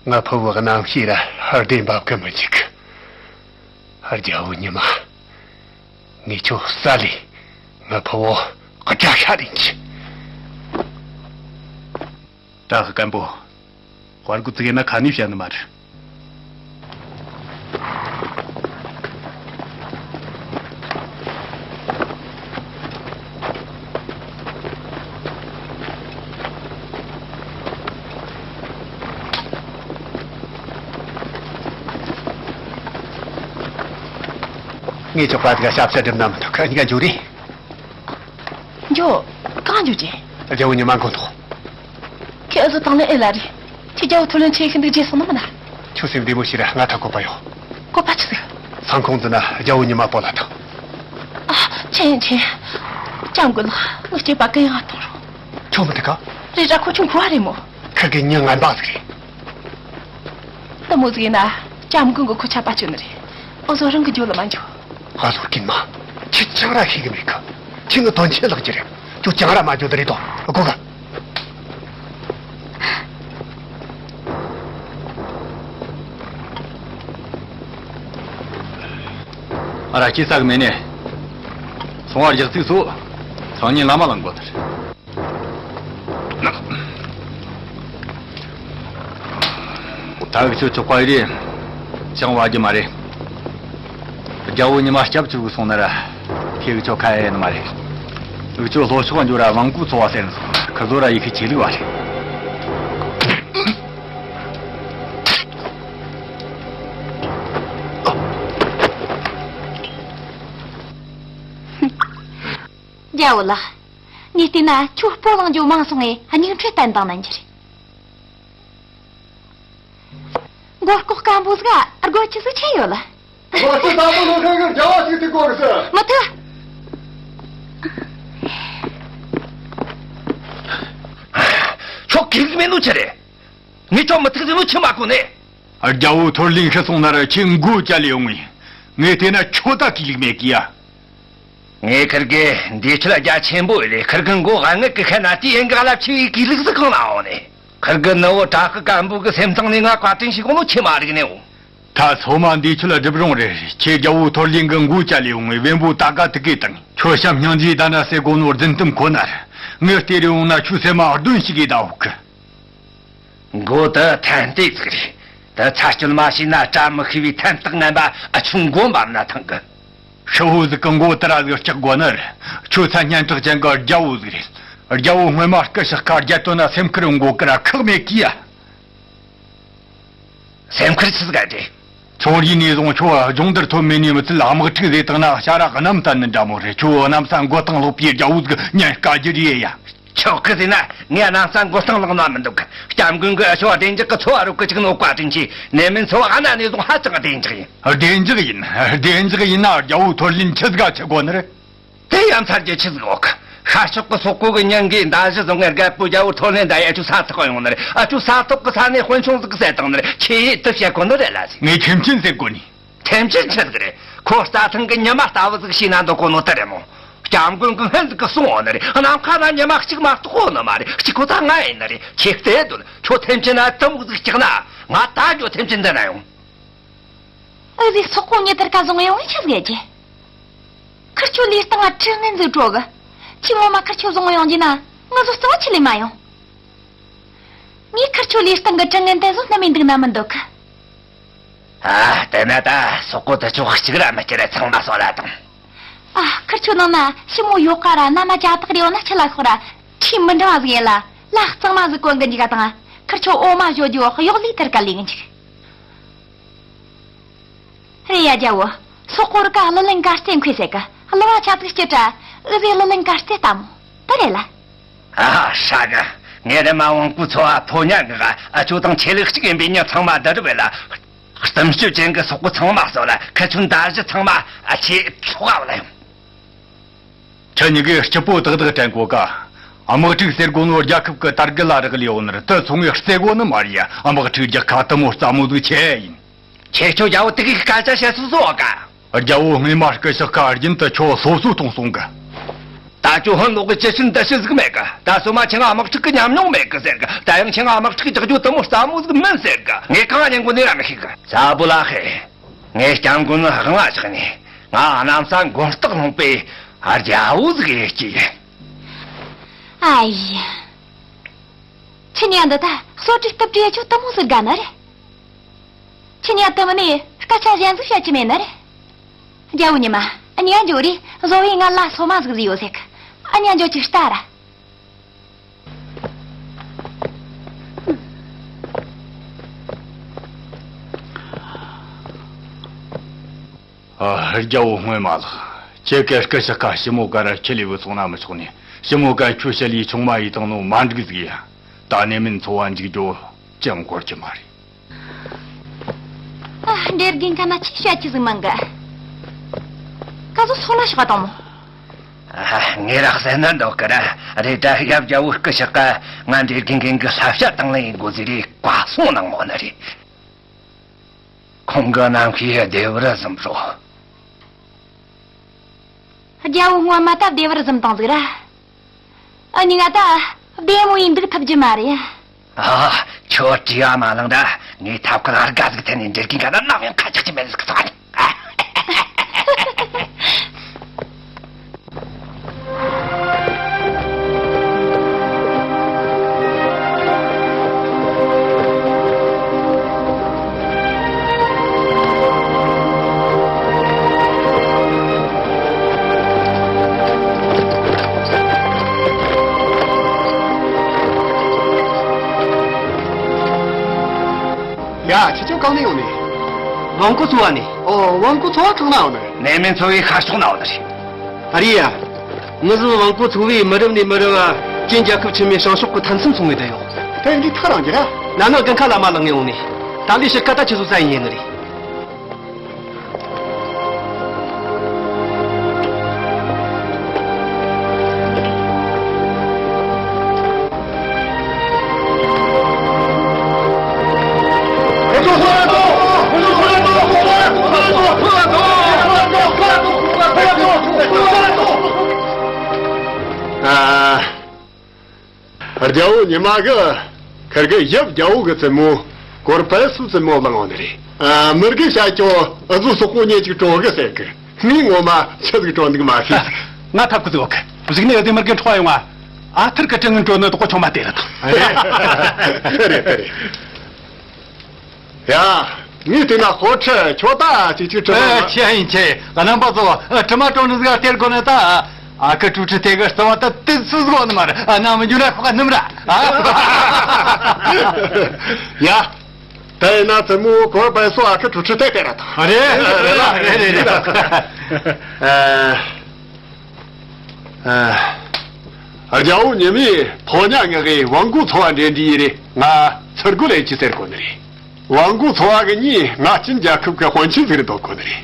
ང་ཕུ་བོ་རྣམ་ཤེས་ར་ཧར་ལྡན་འབབ་གི་མི་འཇུག། རྒྱལ་བོ་ཉི་མ། ངས་ཁྱོད་ས་ལས་ང་ཕུ་བོ་དགྲ་ཤ་རེད་འཇུག། བྲག་སྐམ་པོ། དཔའ་རྒོད་ཙིག་ཡིན་ན་ཁ་ནས་བཤད་ནི་མ་རེད། ངས་ཅོག་པ་དེ་ག་ཞབས་ཕྱི་སྒྲུབ་ན་མི་ཐུབ་ཁ་གཉིས་ཀ་འཇུ་རེད། འཇུ། གང་འཇུ་ཅེ། རྒྱལ་བོ་ཉི་མ་མགོ་ཐོག་ཁྱེད་ཨ་ཟོ་དང་ལེན་ཨེ་ལ་རེད། ཁྱེད་རྒྱལ་བོ་ཐོར་ལེན་ཆེ་ཤིན་ཏུ་རྗེས་སོང་ནི་མིན་ན། ཁྱོད་སེམས་བདེ་མོ་བྱོས་ར། ང་ད་བཀོད་པ་ཡོད། བཀོད་པ་ཆི་ཟིག་བསང་ཁུང་འཛིན་ན་རྒྱལ་བོ་ཉི་མ་སྤོ་ལ་ཐོངས། ཨ། ཆེན་ཆེན། སྐྱབས་མགོན་ལགས། ངའི་སྐྱེས་པ་གུ་ཡངས་གཏོང་རོགས། ཁྱོད་མི་ཐུག་ག་རེད་ར། ཁོ་ཆུང་ཁུ་བ་རེད་མོ། ཁིར་གི་མྱི་ངན་པ་ཟིག་རེད། དེ་མོ་ཟིག་ཡིན་ན་སྐྱབས་མགོན་གི་ཁོ་ཆད་པ་གཅོད་ནི་རེད། ཨ་ཟོ་རང་གི་རྒྱུ་ལ་མ་འཇུ། ཨ་ཟོ་རྐུན་མ། ཁྱེད་ཅང་ར་ཤེས་གི་མེད་གི། ཁྱེད་ངི་དོན་ཆེན་ལགས་ཀྱི་རེད། ཁྱོད་ཅང་ར་མ་འཇུ་དེ་རེད་དོ། གོ་ག་ཨ་ར་ཁྱི་ཟ་གི་མེད་ནས། སོང་བར་རྒྱག་ཚིག་སོ། སང་ཉིན་ལ་མ་ལངས་དགོས་ནི་རེད། ད་འུ་ཆོ་ཆོག་པ་ཡི་རེད། ཅང་བ་རྒྱུ་མ་རེད། རྒྱལ་བོ་ཉི་མ་སྐྱབས་བཅོལ་གི་སོང་ན་ར། ཁྱེད་འུ་ཆོ་ཁ་ཡ་ཡིན་ནི་མ་རེད། འུ་ཆོ་ལྷོ་ཕྱོགས་འགྱོ་ར་ཝང་ཀུའུ་ཚོ་བ་ཟེར་ནི་སོང་། ཁི་ཟོ་ར་ཡི་ཁི་ཆེ་ལུགས་བ་རེད། རྒྱལ་བོ་ལགས། ངས་བལྟས་ན་ཁྱོད་སྤོ་ལངས་རྒྱུ་མང་སོང་ངས་སྙིང་ཁྲེལ་བསྟན་བཏང་ནི་འགྱུར། མགོ་སྐོག་སྐམ་པོ་ཟིག་ཨ་སྒོ་ཆི་ཟིག་ཆེ་ཡོད་ལ། ང་ཚོ་དང་པོ་ལོ་ཁ་གི་རྒྱལ་བ་ཞིག་ཐུག་དགོས་ཟེར། མི་ཐུག་ཁྱོད་གི་ལིག་མེད་ནོ་ཆི་རེད། ངས་ཁྱོད་མི་ཐུག་ཟེར་ནོ་ཆི་མ་གོ་ནས། རྒྱལ་བོ་ཐོར་ལིན་ཤི་སོང་ན་ར་ཁྱེད་མགོ་བཅད་ལས་ཡོང་ངས། ངས་བལྟས་ན་ཁྱོད་ད་གི་ལིག་མེད་གི་ཡ། ངས་ཁིར་གི་འདི་ཆུ་ལ་རྒྱ་ཆེན་པོ་ཡོད་ལས། ཁིར་གི་མགོ་ཨ་ངར་གི་ཁ་ན་དེ་ཡན་ག་ལ་ཆེ་བའི་གི་ལིག་ཟིག་གང་ན་འོང་ནས། ཁིར་གི་ནུ་བོ་བྲག་གི་སྐམ་པོ་གི་སེམས་གཏིང་ནས་ང་བཀའ་དྲིན་ཞིག་གོ་ནོ་ཆི་མ་རིག་ནས་འོང་། ད་སོ་མ་འདི་ཆུ་ལ་སྒྲུབ་རུང་རེད། ཁྱེད་རྒྱལ་བོ་ཐོར་ལིན་གི་མགོ་བཅད་ལས་ཡོང་ངས་བེམ་པོ་ད་ག་ཐུག་གི་དང་། ཁྱོད་བྱམས་སྙིང་རྗེ་ད་ན་ཟེར་གོ་ནོ་རྫུན་གཏམ་ཁོ་ན་རེད། ངས་བལྟས་རེ་འོང་ན་ཁྱོད་སེམས་མ་གདོན་ཞིག་གི་ད་འོག་གི། མགོ་དེ་ཐན་ལྟས་ཟིག་རེད། དེ་ཚ་སྐྱོན་མ་བྱས་ན་བཀྲ་མི་ཤིས་པའི་ཐན་སྟག་ངན་པ་ཨ་ཆུང་མགོ་འབབ་ན་ཐང་གི། ཤི་བོ་ཟིག་གི་མགོ་དེ་ར་ཟིག་ལྕགས་དགོས་ནི་རེད། ཁྱོད་ཚ་སྙན་གྲགས་ཅན་གི་རྒྱལ་བོ་ཟིག་རེད། རྒྱལ་བོ་སྔོན་མ་སྐུ་ཞག་ཁ་རྒྱལ་དོན་ན་སེམས་ཁུར་མགོ་ཀི་ར་ཁག་མེད་གི་ཡ། སེམས་ཁུར་ཆི་ཟིག་ག་འདྲེ། ཆུང་རིགས་ནས་བཟུང་ཁྱོད་སྦྱོང་བརྡར་ཐོན་མེད་ནས་མི་ཚད་དམག་འཁྲུག་ཟེར་བཏང་ན་ཞ་ར་གནམ་ལྟ་ནི་འདྲ་མོ་རེད། ཁྱོད་གནམ་ས་མགོ་ཐང་ལོག་པའི་རྒྱལ་བོ་ཟིག་ཉན་དཀའ་རྒྱུ་རེད་ཡ། ཆོག་གི་ཟེར་ན་ངས་གནམ་ས་མགོ་ཐང་ལོག་ན་མི་འདུག་སྐྱབས་མགོན་གི་ཨ་ཞོ་བདེ་འཇགས་ཀྱི་འཚོ་བ་རོལ་གི་ཅིག་ནོ་བཀའ་དྲིན་ཆེ། ནས་མིན་འཚོ་བ་ཨ་ན་ནས་བཟུང་ཧ་ཅང་བདེ་འཇགས་ཡིན། བདེ་འཇགས་ཡིན། བདེ་འཇགས་ཡིན་ན་རྒྱལ་བོ་ཐོར་ལིན་ཆི་ཟིག་ག་ཆི་དགོས་ནི་རེད། དེ་ཡང་ཚར་གྱི་ཆི་ཟིག་འོག་ཤར་ཕྱོགས་ཀྱི་སོག་པོ་གི་ཉིན་གི་མདའ་གཞུ་བཟུང་ངེར་རྒད་པོ་རྒྱལ་བོ་ཐོར་ལེན་ད་ཡ་ཆུ་ས་ཐོག་ཡོང་ནི་རེད། ཨ་ཆུ་ས་ཐོག་གི་ས་ནས་དཔོན་ཆུང་ཟིག་གི་ཟེར་བཏང་ནི་རེད། ཁྱེད་ཡིད་དུ་བྱེད་དགོས་ནི་རེད་ལ་ཟེར། ངས་ཁྲིམས་ཆེན་ཟེར་དགོས་ནི། ཁྲིམས་ཆེན་ཆི་ཟིག་རེད། ཁོ་རྩྭ་ཐང་གི་ཉི་མ་ལྟ་བུ་ཟིག་བྱས་ན་འདོད་གོ་ནོ་དེ་རེད་མོ། སྐྱབས་མགོན་གི་སྔོན་ཟིག་གི་སོང་འོ་ནི་རེད། ནམ་མཁའ་ན་ཉི་མ་གཅིག་མ་གཏོགས་འོ་ནི་མ་རེད། གཅིག་ཁོ་ཐག་ང་ཡིན་ནི་རེད། ཁྱེད་བལྟས་དོན་ཁྱོད་ཐེམ་ཆེན་ན་དུ་མོ་ཟིག་སྐྲག་ན་ང་ད་འགྱོ་ཐེམ་ཆེན་འདི་ན་ཡོང་། ཨ་ཟི་སོག་པོ་ཉི་དར་ཀ་བཟུང་ཡོང་ངས་ཆི་ཟིག་གི། ཁིར་ཆོ་ལུས་སྟེང་ང་དྲི་ངན་ཟིག་དྲོ་གི། ཁྱི་ངོ་མ་ཁིར་ཆོ་བཟུང་ཡོང་རྒྱུ་ན་ང་ཚོ་རྩ་བ་ཆི་ལས་མ་ཡོང་། ངས་ཁིར་ཆོ་ལུས་སྟེང་གི་དྲི་ངན་དེ་ཚོ་སྣུམ་མི་འདུག་ན་མི་འདུག་གི། ཨ། དེ་ན་ད་སོག་པོ་དེ་ཆོ་གཅིག་ར་མི་སྐྱུར་ར་ཚང་མ་གསོད་ལ་དང་། ཨ། ཁིར་ཆོ་ནང་ན་ཞི་མོ་ཡོག་ག་ར་མནའ་མ་ཇ་དག་རེ་ཡོད་ན་ཆི་ལ་ཤོག་ར། ཁྱི་མི་འདྲ་བ་ཟིག་ཡིན་ལ་ལ་གཙང་མ་ཟིག་གོན་གི་འཇུག་ག་དང་། ཁིར་ཆོ་འོ་མ་བཞོ་རྒྱུ་གཡོག་ལུས་དར་ག་ལས་གི་འཇུག་རེད་ཡ་རྒྱལ་བོ། སོག་པོ་རི་ཀ་གླུ་ལེན་གར་རྩེ་མཁས་ཟེར་གི། གླུ་བ་ཆ་ཚིག་སྐྱིད་དྲ། ཨུ་ཟེ་གླུ་ལེན་གར་རྩེ་ལྟ་མོ། དེ་རེད་ལ། ཨ་ཧ་ཧྲ་གི། ངས་རེ་མ་ཝང་ཀུ་ཚོ་བ་ཕོ་ཉ་གི་ག་ཨ་ཆོ་དང་ཆེ་ལེགས་གཅིག་ཡིན་པའི་མྱི་ཚང་མ་བསྡུ་རུབ་ལ། གཏུམ་སྤྱོད་ཅན་གི་སོག་པོ་ཚང་མ་གསོད་ལ་ཁི་ཆུ་མདའ་གཞུ་ཚང་མ་ཨ་ཆེ་ཚོགས་བ་ལ་ཡོང་། ཁྱེད་གཉིས་ཀས་སྐྱིད་པོ་ཏག་ཏག་དྲན་གོ་ག་དམག་འཁྲུག་ཟེར་གོ་ནོ་རྒྱལ་ཁབ་ཀྱི་དར་རྒུད་ལ་རག་ལས་ཡོད་ནི་རེད། དེ་ཚོ་ངས་རྩེ་གོ་ནི་མ་རེད་ཡ། དམག་འཁྲུག་རྒྱག་ཁ་དེ་མོ་སླ་མོ་ཟིག་ཆི་ཡིན། ཁྱེད་ཆོ་རྒྱལ་བོ་དེ་གའི་སྐད་ཆ་བཤད་སོ་སོ་ག་རྒྱལ་བོ་སྔས་མ་སྐུ་ཞག་ཁ་རྒྱུན་དུ་ཁྱོད་སློབ་གསོ་གཏོང་སོང་གི། ད་ཁྱོད་ཧོན་ལོག་གི་ཅི་ཕྱིན་འདི་ཕྱི་ཟིག་མེད་གི། ད་སོ་མ་ཁྱེད་ང་དམག་འཁྲུག་གི་ཉམས་མྱོང་མེད་གི་ཟེར་གི། ད་ཡང་ཁྱེད་ང་དམག་འཁྲུག་རྒྱག་རྒྱུ་དེ་མོ་སླ་མོ་ཟིག་མིན་ཟེར་གི། ངས་གང་ཉན་གོ་ནི་ར་མི་ཤེས་གི། ས་བུ་ལ་ཧེ། ངས་སྐྱབས་མགོན་ནི་དབང་ལ་བཞག་ནས་ང་གནམ་ས་མགོན་རྟགས་ལྷུང་པའི་རྒྱལ་བོ་ཟིག་ཡིན་གྱི། ཨ་ཡེ། ཁྱི་ཉན་འདི་ད་གསོད་བྲེལ་གཏུབ་བྲེལ་ཁྱོད་དེ་མོ་ཟིག་དགའ་ནི་རེད། ཁྱི་ཉན་དེ་མིན་ནས་སྐད་ཆ་གཞན་ཟིག་བཤད་ཀྱི་མེད་ནི་རེད། རྒྱལ་བོ་ཉི་མ། ཨ་ཉན་འཇོ་རེ་བཟོ་བའི་ང་ལ་སོ་མ་ཟིག་ཟིག་ཡོད་ཟེར་གི། ཨ་ཉན་འཇོ་ཅིག་ལྟ་ར། ཨ། རྒྱལ་བོ་སྔོན་མ་ལགས། ཁྱེད་ཀྱི་སྐུ་ཞབས་ཀ་ཞི་མོ་ཀ་ར་ཁྲིད་ལས་བུད་སོང་ན་མི་ཆོག་ནས། ཞི་མོ་ཀ་ཁྱོད་ཞི་ལིའི་ཆུང་མ་ཡིས་བཏང་ནོ་མ་འགྲིག་ཟིག་ཡ། ད་གནས་མིན་འཚོ་བ་འཇིག་རྒྱུ་ཅང་འགོར་གྱི་མ་རེད། ཨ། འདྲེ་རྒན་ཁ་ན་ཆི་བཤད་ཀྱི་ཟིག་མང་གི། ཀ་ཟོ་སོང་ན་ཤོག་དང་མོ། ཨ། ངས་ར་བསད་ན་འདོད་གི་ར། རེད་ད་ཡབ་རྒྱལ་བོ་སྐུ་ཞབས་ཀ་ང་འདྲེ་རྒན་རྒན་གི་ས་བྱ་དང་ལེན་དགོས་ཟིག་རེད། བཀའ་གསུང་གནང་མོ་ནི་རེད། ཁོང་གི་རྣམ་ཤེས་བདེ་བར་གཟིམས་རོགས། རྒྱལ་བོ་སྔོན་མ་ད་བདེ་བར་གཟིམས་བཏང་ཟིག་ར། ཨ་ནི་ང་ད་བདེ་མོ་ཡིན་འདུག་ཐུབ་རྒྱུ་མ་རེད། ཨ། ཁྱོད་བྲིས་པ་མ་བླངས་ད་ངས་ཐབས་ཁུར་ཨར་དགའ་ཟིག་འཐེན་ནས་འདྲེ་རྒན་ག་ད་ནམ་ཡང་ཁ་ཆག་གི་མེད་ཟིག་ཟེར། ཡ། ཁྱེད་ཚོ་གང་ནས་ཡོང་ནི། ཝང་ཀོ་ཚོ་བ་ནས། ཨོ། ཝང་ཀོ་ཚོ་བ་གང་ན་ཡོང་ནི། ནས་མིན་ཚོ་བའི་ཤར་ཕྱོགས་ན་ཡོང་ནི་རེད། ཨ་རེད་ཡ། ངི་ཟི་ཝང་ཀོ་ཚོ་བའི་མི་རབས་ནས་མི་རབས་བ་ཅིན་རྒྱལ་ཁབ་ཆེན་མོའི་བྱང་ཕྱོགས་ཀྱི་མཐའ་མཚམས་སྲུང་བའི་བསྡད་ཡོད། དེ་འདི་ཐག་རང་གི་ར། ན་ནིང་དགུན་ཁ་ལ་མ་ལངས་ངས་འོང་ནས། ད་ལོའི་ཕྱི་ཁ་ད་ཆི་ཟོ་ས་ཡིན་ཡིན་ནི་རེད། ཨ། རྒྱལ་བོ་ཉི་མ་གི་ཁིར་གི་ཡབ་རྒྱལ་བོ་གི་བཙུན་མོ་གོར་པལ་སུ་བཙུན་མོ་བླངས་ཡོང་ནི་རེད། ཨ། མིར་གི་བྱ་ཁྱོ་ཨ་ཟུ་སོག་པོ་ཉེ་ཅིག་དྲོ་གི་ཟེར་གི། ངས་ངོ་མ་ཆི་ཟིག་དྲོ་འདུག་མ་ཤེས། ང་ཐབས་ཀི་ཟིག་ཡོད་གི། གཞུག་ནས་ཨ་ཟི་མིར་གི་འཕྲོ་བ་ཡོང་བ། ཨ་ཐུར་གི་དྲི་ངན་དྲོ་ནི་དོག་གོ་ཆུང་མ་དེ་རེད་དང་། རེད། དེ་རེད། དེ་རེད། ཡ། ངས་བལྟས་ན་ཧོ་ཁྲི་ཁྱོད་ད་ཅིག་ཅིག་དྲི་མ། ཨ། ཁྱེད་ཡིན་ཁྱེད་རྣམ་པ་ཚོ། ཨ། དྲི་མ་དྲོ་ནི་ཟིག་སྟེར་དགོས་ནི་ད། ཨ་ཁུ་ཀྲུའུ་ཁྲི་དེ་གི་རྩ་བ་ད་དེ་སུ་ཟིག་ནི་མ་རེད། ཨ་ནམ་རྒྱུན་ན་ཁོག་ག་ནུམ་ར། ཨ། ཡ། ད་ཡིན་ན་བཙུན་མོ་གོར་པལ་སུ་ཨ་ཁུ་ཀྲུའུ་ཁྲི་དེ་སྟེར་ར་དང་། རེད་རེད་རེད་རེད། ཨ། ཨ། རྒྱལ་བོ་ཉི་མས་ཕོ་ཉ་ང་གི་ཝང་ཀོ་ཚོ་བ་འདྲེན་འདྲི་ཡི་རེད། ང་ཚུར་རྒོལ་ལས་ཀྱི་ཟེར་གོ་ནི་རེད། ཝང་ཀོ་ཚོ་བ་གི་གཉིས་ང་ཅིན་རྒྱལ་ཁབ་ཀྱི་དཔོན་ཆེན་ཟིག་རེད་འདོད་གོ་ནི་རེད།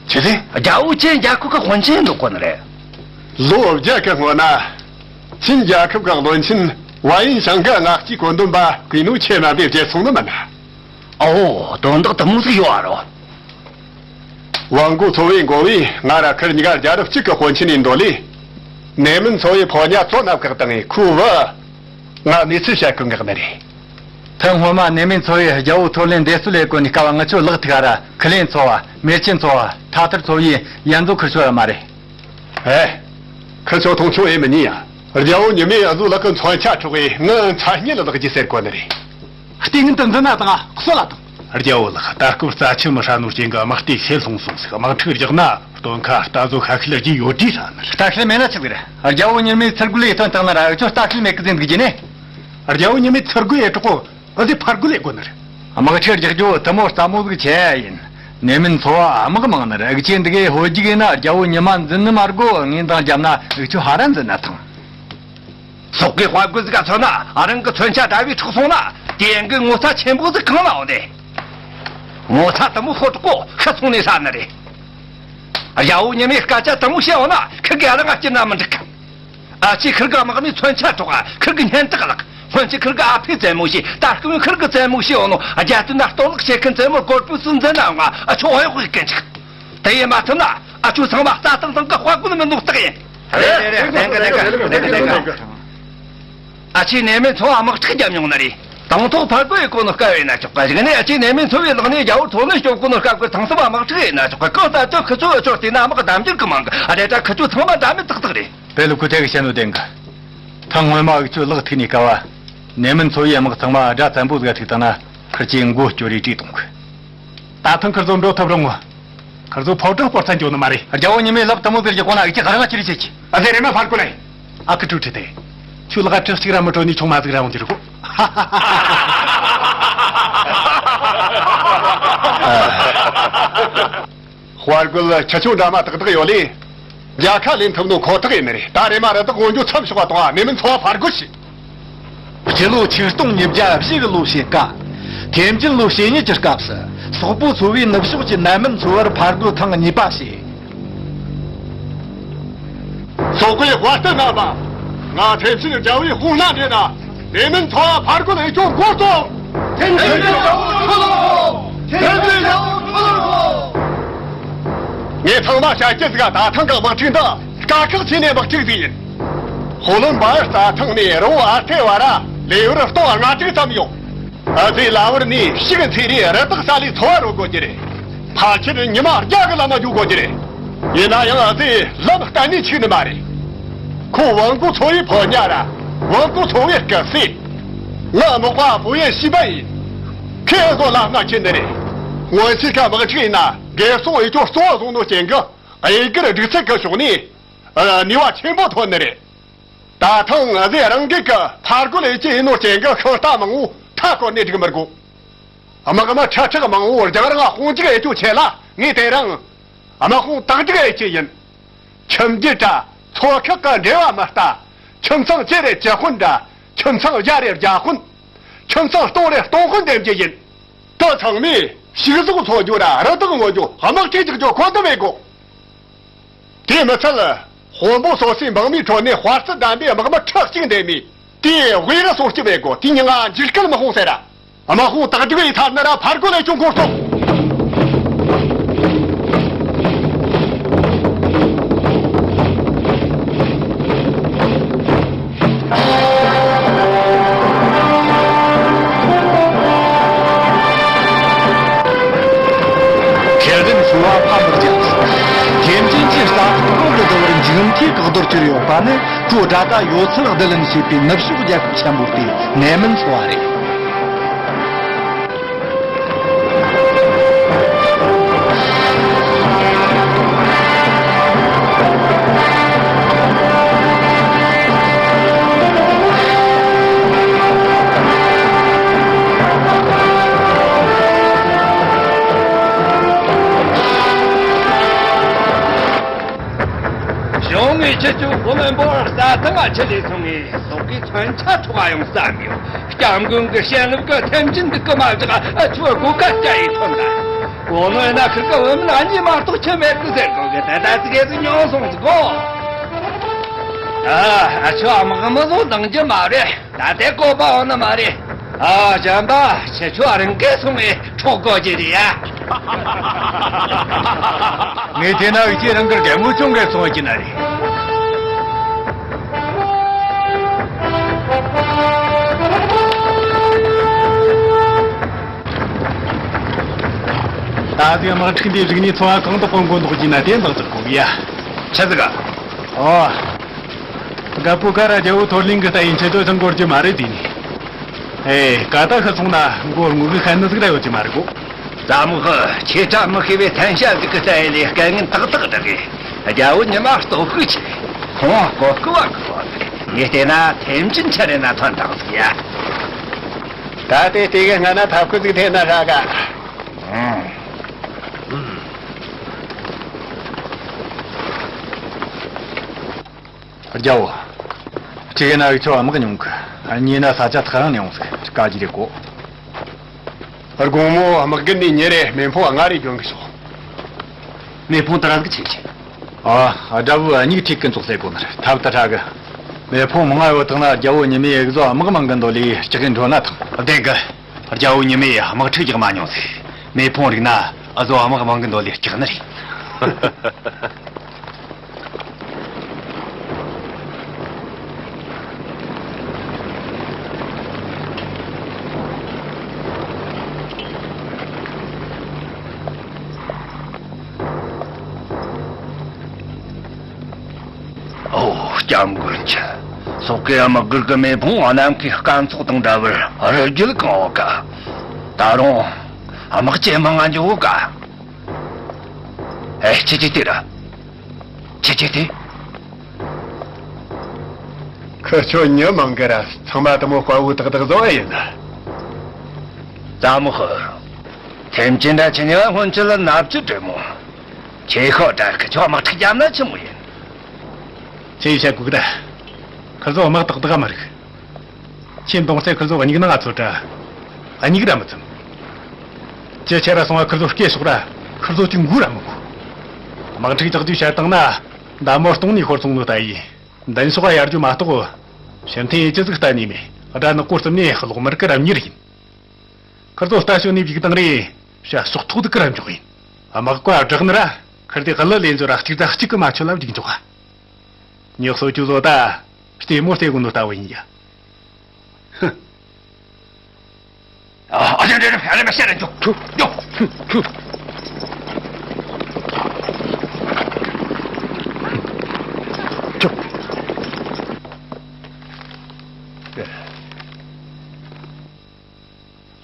ཆི་ཟེར། རྒྱལ་བོ་ཅིན་རྒྱལ་ཁབ་ཀྱི་དཔོན་ཆེན་འདོད་གོ་ནི་རེད། ལོ་བརྒྱ་གི་སྔོན་ན་ཅིན་རྒྱལ་ཁབ་ཀྱི་བློན་ཆེན་ཝ་ཡིན་ཞང་གི་ང་གཅིག་གོ་འདོན་པ་གུས་ནུ་ཆེ་མ་འདི་བརྗེད་སོང་ནི་མིན་ན། ཨོ། དོན་དག་དུ་མོ་ཟིག་ཡོད་ཨ་རོ། ཝང་ཀོ་ཚོ་བའི་འགོ་བས་ང་ར་ཁིར་གཉིས་ཀ་རྒྱལ་རབས་གཅིག་གི་དཔོན་ཆེན་ཡིན་འདོད་ལས། ནེ་མིན་ཚོ་བའི་ཕོ་ཉ་ཚོ་ནབ་བཀག་བཏང་ངས་ཁོའི་བུ་ང་གནས་ཚུལ་བཤད་གི་འགག་ནི་རེད། ཐེངས་སྔོན་མ་ནེ་མིན་ཚོ་བའི་རྒྱལ་བོ་ཐོར་ལེན་འདས་གསོལ་ལས་གོ་ནས་སྐབས་ང་ཚོའི་ལག་ཐུག་ག་ར་ཁི་ལེན་ཚོ་བ་མེར་ཆེན་ཚོ་བ་ཐ་ཐར་ཚོ་བའི་ཡན་ཚོ་ཁིར་ཆོ་ཡོད་མ་རེད། ཨེ། ཁི་ཆོ་མཐོང་ཆོས་ཨེ་མི་ཉན་ཡ། རྒྱལ་བོ་ཉི་མས་ཨ་ཟུ་ལག་གི་མཚོན་ཆ་འཕྲོག་གས་ངའི་མཚན་སྙན་ལ་ལག་རྒྱུ་ཟེར་གོ་ནི་རེད། ལྟས་ངན་དུ་འཛིན་ན་དང་གསོད་ལ་དང་། རྒྱལ་བོ་ལགས། ད་སྐབས་རྩ་ཆུ་མི་ཧྲ་ནོར་རྐྱེན་གྱིས་དམག་རྟེན་ཁྱེར་ལྷུང་སོང་ཟིག་དམག་འཁྲུག་རྒྱག་ན་སྟོན་ཁ་རྟ་བཟོ་ཤ་ཤེད་རྒྱུ་ཡོད་དྲིས་ཧྲ་ནི་རེད། རྟ་ཤེད་མེད་ན་ཆི་ཟིག་རེད། རྒྱལ་བོ་ཉི་མས་ཚུར་རྒོལ་ལས་ཐོན་བཏང་ན་ར་འུ་ཆོ་རྟ་ཤེད་མེད་གི་ཟིན་འདུག་རྒྱུ་ནི། རྒྱལ་བོ་ཉི་མས་ཚུར་རྒོལ་ཡེ་དྲག་གོ། ཨ་ཟི་ཕར་རྒོལ་ལས་དགོས་ནི་རེད། དམག་འཁྲུག་རྒྱག་རྒྱུ་དུ་མོ་སླ་མོ་ཟིག་ཆེ་ཡིན། ནེ་མིན་ཚོ་བ་དམག་མང་ནི་རེད། འུ་ཆོ་འདི་གའི་ཧོ་རྒྱུག་ཡིན་ན་རྒྱལ་བོ་ཉི་མ་འཛིན་ནི་མ་དགོས། ངས་འདང་བརྒྱབ་ན་འུ་ཆོ་ཧ་ར་འཛིན་ན་ཐང་། སོག་གི་དཔའ་རྒོད་ཟིག་ག་མཚོན་ན་རང་གི་མཚོན་ཆ་དྲ་བས་འཕྲོག་སོང་ན་དེ་ཡང་གི་ངོ་ཚ་ཆེན་པོ་ཟིག་གང་ན་འོང་དེ། ངོ་ཚ་དུ་མོ་ཤོར་དྲག་གོ་ཤི་སོང་ནས་ཧྲ་ནི་རེད། རྒྱལ་བོ་ཉི་མས་སྐད་ཆ་དུ་མོ་བཤད་འོང་ན་ཁི་གེ་རང་ང་སྐྱིད་ན་མི་འགྲིག་གི། ཨ་ཅེ་ཁིར་གི་དམག་མིས་མཚོན་ཆ་འཕྲོག་ག་ཁིར་གི་སྙན་གྲགས་བརླག་སྔོན་ཆད་ཁིར་གི་ཨ་ཕས་བཙན་མོ་བྱས། ད་སྐུ་ངོ་ཁིར་གི་བཙན་མོ་བྱས་ཡོང་ནོ། རྒྱལ་དོན་ན་གཏོར་བརླག་བྱེད་མཁན་བཙན་མོ་གོར་པུ་སུ་འཛིན་ན་ཡོང་ང་ཨ་ཆོ་ཧོ་ཡོག་གི་ཀན་ཆག་དེ་ཡིན་མ་ཐུབ་ན་ཨ་ཆོ་ཚང་མ་རྩ་ཐང་ཐང་གི་དཔའ་རྒོད་མིན་ནོ་རྟགས་ཡིན། རེད་རེད་རེད། ལྡན་གི་ལྡན་གི་ལྡན་གི་ལྡན་གི། ཨ་ཅེ་ནེ་མེ་ཚོ་བ་དམག་འཁྲུག་བརྒྱབ་མྱོང་ནི་རེད། དང་ཐོག་ཕར་རྒོལ་ཡེ་གོ་ནོ་སྐབས་ཡིན་ན་ཆོག་གི། གཞུག་ནས་ཨ་ཅེ་ནེ་མེ་ཚོ་བའི་ལག་ནས་རྒྱལ་བོ་ཐོ་ལེ་སྐྱོབ་གོ་ནོ་སྐབས་གི་ཐང་སུམ་དམག་འཁྲུག་ཡིན་ན་ཆོག་གི། གང་ལྟར་ཀྱང་ཁི་ཆོ་འུ་ཆོར་བལྟས་ན་དམག་ལྡབ་འགྱུར་གི་མང་གི། ཨ་རེད་ད་ཁི་ཆོ་ཚང་མ་འདྲ་མིན་ཏག་ཏག་རེད། དཔེ་ལུ་ཁུ་ཐེ་གི་བཤད་ནོ་བདེན་གི། ཐེངས་སྔོན་མ་འུ་ཆོའི་ལག་ཐུག་ནས་སྐབས་བ། ནེ་མིན་ཚོ་བའི་དམག་ཚང་མ་དགྲ་བཙན་པོ་ཟིག་ཐུག་བཏང་ན་ཁིར་ཆོའི་མགོ་སྐྱོ་རེ་བྲིས་གཏོང་གི། ད་ཐེངས་ཁིར་ཚོ་འགྲོ་ཐུབ་རུང་ངོ་། ཁིར་ཚོ་ཕོ་བྲང་སྤོར་ཚར་འགྱོ་ནི་མ་རེད། རྒྱལ་བོ་ཉི་མས་ལབ་དུ་མོ་ཟེར་གྱི་གོང་ན་འུ་ཆོས་ཧ་ར་ང་ཁྱེར་ཆེ་གི། ཨ་ཟེར་རེ་མ་ཕར་རྒོལ་ལེ། ཨ་ཁུ་ཀྲུའུ་ཁྲི་དེ། ཁྱོད་ལག་ཁྲི་གཅིག་ར་མི་སྤྲོད་ནི་ཆུང་མ་ཟིག་ར་འོང་རྒྱུ་རེད་གོ། དཔའ་རྒོད་ཁྱི་ཆོ་འདྲ་མ་ཏག་ཏག་ཡོད་ལེ། རྒྱལ་ཁ་ལེན་ཐུབ་ནོ་ཁོ་ཐག་ཡིན་ནི་རེད། ད་རེམ་མ་རི་དྭགས་ངོ་འཇུ་མཚམས་ཞོག་པ་དང་། གནས་མིན་འཚོ་བ་ཕར་རྒོལ་བྱེད། སྤྱི་ལོ་ཆིག་སྟོང་ཉིས་བརྒྱ་བཞི་གི་ལོ་ཕྱེད་ཀ། ཐེམ་ཅིན་ལོ་ཞེ་གཉིས་ཀྱི་སྐབས་སུ། སོག་པོ་ཚོ་བས་ནུབ་ཕྱོགས་ཀྱི་གནས་མིན་འཚོ་བར་ཕར་རྒོལ་ཐེངས་གཉིས་པ་བྱས། སོག་པོའི་དཔའ་རྟུལ་རྣམ་པ། ང་ཐེམ་ཅིན་རྒྱལ་བོའི་དཔུང་སྣ་འདྲེན་ན། གནས་མིན་འཚོ་བ་ཕར་རྒོལ་ཨེ་སྐྱོང་འགོ་གཏོང་། ཐེམ་ཅིན་རྒྱལ་བོ་ཁྲོ་ལོ། ཐེམ་ཅིན་རྒྱལ་བོ་ཁྲོ་ལོ། ངས་ཚང་མ་བཤད་རྒྱུ་ཟིག་ད་ཐེངས་ཀྱི་དམག་འཁྲུག་འདི་དཀའ་ཁག་ཆེ་ནས་དམག་འཁྲུག་ཟིག་ཡིན། ཧོ་ལུན་པའི་རྩྭ་ཐང་ནས་རི་བོ་ཨ་ཐེ་བར་ལེ་ཡུར་སྟོང་ལྔ་དྲུག་ཙམ་ཡོད། ཨ་ཙི་ལ་བར་ནས་ཤིག་འཚེ་རེ་རི་དྭགས་ས་ལས་འཚོ་བ་རོལ་དགོས་ཀྱི་རེད། ཕལ་ཆེར་ཉི་མ་བརྒྱ་གི་ལམ་མ་འགྲོ་དགོས་ཀྱི་རེད། ཡིན་ན་ཡང་ཨ་ཙི་ལམ་གཏན་ནས་འཆུག་ནི་མ་རེད། ཁོ་ཝང་ཀོ་ཚོ་བའི་ཕོ་ཉ་ར། ཝང་ཀོ་ཚོ་བའི་སྐུ་སྲས། ང་མག་པ་པུ་ཡེ་ཤི་པ་ཡིན། ཁྱེད་ཚོ་ལ་སྣ་ཁྱེར་འདི་རེད། སྔོན་ཆད་ཀ་དམག་འཁྲུག་ཡིན་ན་རྒས་སོང་ཨེ་ཅོ་གཙོ་བོ་བཟུང་ནོ་རྐྱེན་གྱིས། ཨེ་གར་སྒྲིག་ཚད་ཀྱི་ཕྱོགས་ནས་ནུས་པ་ཆེན་པོ་ཐོན་ནི་རེད། ད་ཐེངས་ཨ་ཟེ་རང་འགུལ་གྱི་ཕར་རྒོལ་ཨེ་ཅེ་ཡིན་ནོ་རྐྱེན་གྱིས་ཤིང་རྟ་མང་བོ་མཐའ་བསྐོར་ནས་སྒྲིག་མི་དགོས། དམག་མི་ཁྲི་ཕྲག་མང་བོ་རྒྱང་རིང་དཔུང་འཇུག་ཨེ་ཅོ་ཆེད་ལ་ངས་དེ་རིང་དམག་དཔུང་དང་སྒྲིག་ཨེ་ཅེ་ཡིན། ཁྱིམ་རྒྱུད་དྲ་ཚོ་ཁག་གི་འབྲེལ་བ་མི་ལྟ། ཁྱིམ་ཚང་གཅིག་རེ་གཅིག་དཔོན་དྲ་ཁྱིམ་ཚང་བརྒྱ་རེ་བརྒྱ་དཔོན། ཁྱིམ་ཚང་སྟོང་རེ་སྟོང་དཔོན་འདེམས་རྒྱུ་ཡིན། དེ་ཚང་མས་ཕྱུགས་ཟོག་འཚོ་རྒྱུ་ར་རི་དྭགས་ངོ་རྒྱུ་དམག་འཁྲུག་རྒྱག་རྒྱུ་ཁོ་ཐག་མེད་གོ། དེ་མི་ཚད། དཔོན་པོ་སོ་སོའི་འབངས་མིའི་ཁྲོད་ནས་དཔའ་རྩལ་ལྡན་པའི་དམག་མི་ཁྲི་གཅིག་འདེམས་མི། དེའི་དབུས་རུ་སྲུང་སྐྱོབ་བྱེད་དགོས། དེའི་མིང་ང་འཇིགས་སྐུལ་དམག་དཔུང་ཟེར། དམག་དཔུང་དང་སྒྲིག་ཡིན་ཚར་ན་ར་ཕར་རྒོལ་ལས་བྱུང་འགོ་གཏོང་། ཁེ་རིན་ཞུ་བ་ཕམ་པར་བརྒྱབ། ཐེམ་ཅིན་གྱི་རྩྭ་ཐང་གོང་དུ་བསྡུ་བར་འཇིགས་མཐའི་བཀག་རྡོར་གྱུར་ཡོད་པ་ནི། ཀྲོ་དྲ་ད་ཡོད་ཚད་བསྡུ་ལེན་བྱས་པའི་ནུབ་ཕྱོགས་རྒྱལ་ཁབ་ཆེན་པོ་དེའི་གནས་མིན་འཚོ་བ་རེད། གཞུང་ངས་ཁྱེད་ཚོའི་བུ་མོན་པོར་རྩྭ་ཐང་ང་ཁྲིད་ལས་སོང་ངས་སོག་གི་མཚོན་ཆ་འཕྲོག་ཡོང་བསམ་ཡོད། སྐྱབས་མགོན་གྱི་བྱིན་རླབས་ཀྱིས་ཐེམ་ཅིན་འདི་གི་མ་བཞག་ཨ་ཆུ་སྒོ་ཁ་སྐྱ་ཡི་ཐོན་ད། གོ་ནོ་ཡིན་ན་ཁིར་གི་བུ་མོ་ལ་གཉིས་མ་གཏོགས་ཁྱི་མེད་གི་ཟེར་གོ་གི། ད་ད་ཙི་གེ་ཙི་ཉོ་སོང་ཟིག་གོ། ཨ་ཨ་ཆུ་དམག་མི་བཟོ་འདང་རྒྱུ་མ་རེད། ད་ལྟའི་བཀོད་པ་འོང་ནི་མ་རེད། ཨ་བྱམས་པ་ཁྱེད་ཆོ་རང་གིས་སོང་ངས་འཕྲོག་དགོས་ཀྱི་རེད་ཡ། ངས་དེ་ན་འུ་ཅག་རང་གི་རྒན་མོ་ཅུང་གས་སོང་ཡོད་ཀྱི་ན་རེད། ད་ཟིག་དམག་འཁྲུག་འདིའི་རིག་གནས་འཚོ་བ་གང་དུ་གོན་གོ་འདུག་ཀྱི་ན་དེ་འདང་ཟིག་གོ་ཡ། ཆི་ཟིག་ག་ཨོ། རྒད་པོ་ཀ་ར་རྒྱལ་བོ་ཐོར་ལིང་གི་ལྟ་ཡིན་ཆེ་དོ་ཐང་གོར་གྱི་མ་རེད་དེ་ནི། ཨེ་ཀ་ད་ཤི་སོང་ན་མགོ་རྔུལ་གི་ཤན་ནི་ཟིག་ར་ཡོད་ཀྱི་མ་རེད་གོ། ཙ་མོ་ཧི་ཁྱེད་ཀྲ་མི་ཤེས་པའི་ཐན་ཤ་ཟིག་གི་ལྟ་ཡི་ལས་སྐད་ངན་ཏག་ཏག་བསྒྲགས་གི། རྒྱལ་བོ་ཉི་མ་སྟོབས་ཤུགས་ཆེ། ཁོང་ལ་གོ་སྐུ་བ་གི་བ་ངས་བལྟས་ན་ཐེམ་ཅིན་ཆ་རེ་ན་ཐོན་དང་ཟིག་ཡ། ད་དེ་དེ་གི་སྔ་ན་ཐབས་ཁུ་ཟིག་འཐེན་ན་ཧྲ་ག། རྒྱལ་བོ། གཅིག་ཡིན་ན་འུ་ཆོ་དམག་ཉུང་གི། གཉིས་ན་ས་ཆ་ཐག་རིང་ནས་ཡོང་ཟིག་དཀའ་རྒྱུ་རེད་གོ། དགོང་མོ་དམག་རྒན་ནས་ཉིན་རེ་མེ་ཕུང་ལྔ་རེ་གྱོན་གི་ཤོག་མེ་ཕུང་དེ་ར་ཟིག་ཆེ་ཆེ། ཨ། དགྲ་བོའི་སྙིགས་ཁྲིད་ཀུན་ཚོགས་ཟེར་གོ་ནི་རེད། ཐབས་དེ་ཧྲ་གི། མེ་ཕུང་མང་ང་ཡོད་དང་ན་རྒྱལ་བོ་ཉི་མའི་ཡུག་བཟོ་དམག་མང་གི་འདོད་ལས་སྐྲག་གི་འགྲོ་ན་ཐང་། བདེན་གི། རྒྱལ་བོ་ཉི་མས་དམག་འཁྲུག་རྒྱག་མ་མྱོང་ཟེར། མེ་ཕུང་རིག་ན་ཨ་ཟོ་དམག་མང་གི་འདོད་ལས་སྐྲག་ནི་རེད། ཨོ། སྐྱབས་མགོན་ཁྱེད། སོག་གི་དམག་སྒར་གི་མེ་ཕུང་གནམ་གི་སྐམ་ཚོགས་དང་འདྲ་བར་རི་རྒྱུད་གང་བ་ཀ། ད་རུང་དམག་ཇེ་མང་ང་འགྱོ་ག། ཨེ། ཁྱེད་ཀྱིས་དེ་ར། ཁྱེད་ཀྱིས་དེ། ཁི་ཆོ་མྱི་མང་གི་ར། ཚང་མ་དེ་མོ་དཔའ་བོ་ཏག་ཏག་བཟོ་བ་ཡིན་ན། ཙ་མོ་ཧི། ཐེམ་ཅིན་ར་ཁྱེད་གཉིས་ཀ་སྔོན་ཆད་ལ་མནའ་བཅད་རེད་མོ། ཁྱེད་ཤོག་དྲ་ཁི་ཆོ་དམག་འཁྲུག་རྒྱབ་ན་ཆི་མོ་ཡིན། ཁྱེད་ཡིས་བཤད་དགོས་གི་ད། ཁིར་ཚོ་དམག་ཏག་ཏག་མ་རིག་ཁྱེད་མདོང་སེ་ཁིར་ཚོ་སྙིགས་ནང་ང་ཚོ་དྲ། སྙིགས་ར་མི་ཚིམ། ཅི་ཆེ་ར་སོང་བ་ཁིར་ཚོ་སྐད་ཤོག་ར། ཁིར་ཚོ་ཅིག་འགུ་ར་མི་འགུ། དམག་འཁྲུག་ཅག་རྒྱུ་བཤད་བཏང་ན། མདའ་མོ་སྟོང་ནས་ཤོར་སོང་ནོ་ལྟ་ཡིན། མདུན་ཕྱོགས་ཡར་རྒྱུ་མ་གཏོགས། ཕྱིར་འཐེན་ཡེ་ཅི་ཟིག་གཏན་ནས་མེད། དགྲ་ནག་པོ་རྩིབ་ནས་གློག་དམར་གི་རབ་གཉེར་ཡིན། ཁིར་ཚོ་ལྟ་ཞོ་ནས་བཞུགས་དང་རེད། ཤ་ཤོག་ཐོག་ཏུ་ཀི་ར་འཇོག་ཡིན། དམག་བཀའ་བསྒྲགས་ནི་ར། ཁིར་དེ་གླུ་ལེན་ཚོ་ར་གཅིག་དང་གཅིག་གི་མ་ཆོད་ལ་བཞུགས་འཇོག་ག་ཉག་སོ་ཅུ་ལོ་ད། ལྟད་མོ་ལྟ་དགོས་ནོ་ལྟ་བུ་ཡིན་ཡ། ཧུ། ཨ་ཨ་ཅེ་རེ་རེ་ཨ་རེ་མ་ཤེས་རེ་འཇོག་འཇོག་འཇོག་འཇོག་འཇོག་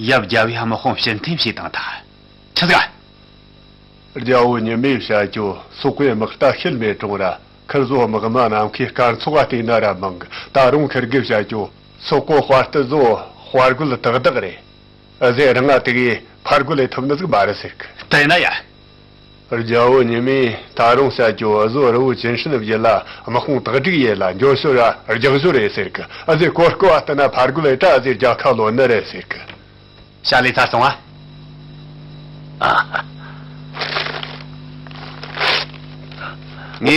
ཡབ་རྒྱལ་བོའི་དམག་དཔུང་ཕྱིར་འཐེན་བྱས་བཏང་ཐལ། ཆི་ཟིག་རྒྱལ་བོ་ཉི་མས་བཤད་རྒྱུ་སོག་པོའི་དམག་རྟ་ཤེད་མེད་གྲོང་ར། ཁིར་ཚོ་དམག་མི་ནམ་མཁའི་སྐར་ཚོགས་བལྟས་ན་ར་མང་གི། ད་རུང་ཁིར་གིས་བཤད་རྒྱུ་སོག་པོ་དཔའ་རྟུལ་ཚོ་དཔའ་རྒོད་ཏག་ཏག་རེད། འུ་ཟོས་རང་ང་དེ་གའི་ཕར་རྒོལ་ལས་ཐུབ་ནི་ཟིག་མ་རེད་ཟེར་གི། དེ་ན་ཡ། རྒྱལ་བོ་ཉི་མས་ད་རུང་བཤད་རྒྱུ་འུ་ཟོ་རི་བོ་ཅིན་ཧྲིན་བརྒྱུད་ལ་དམག་དཔུང་དག་སྒྲིག་ཡེ་ལ་འགྱོ་ཞོར་ར་རྒྱག་ཞོར་རེད་ཟེར་གི། འུ་ཟོས་གོ་སྐབས་བལྟས་ན་ཕར་རྒོལ་ལས་ད་འུ་ཟོའི་རྒྱལ་ཁ་ལོན་ནི་རེད་ཟེར་གི། བྱ་ལས་ཚར་སོང་ཨ། ངས་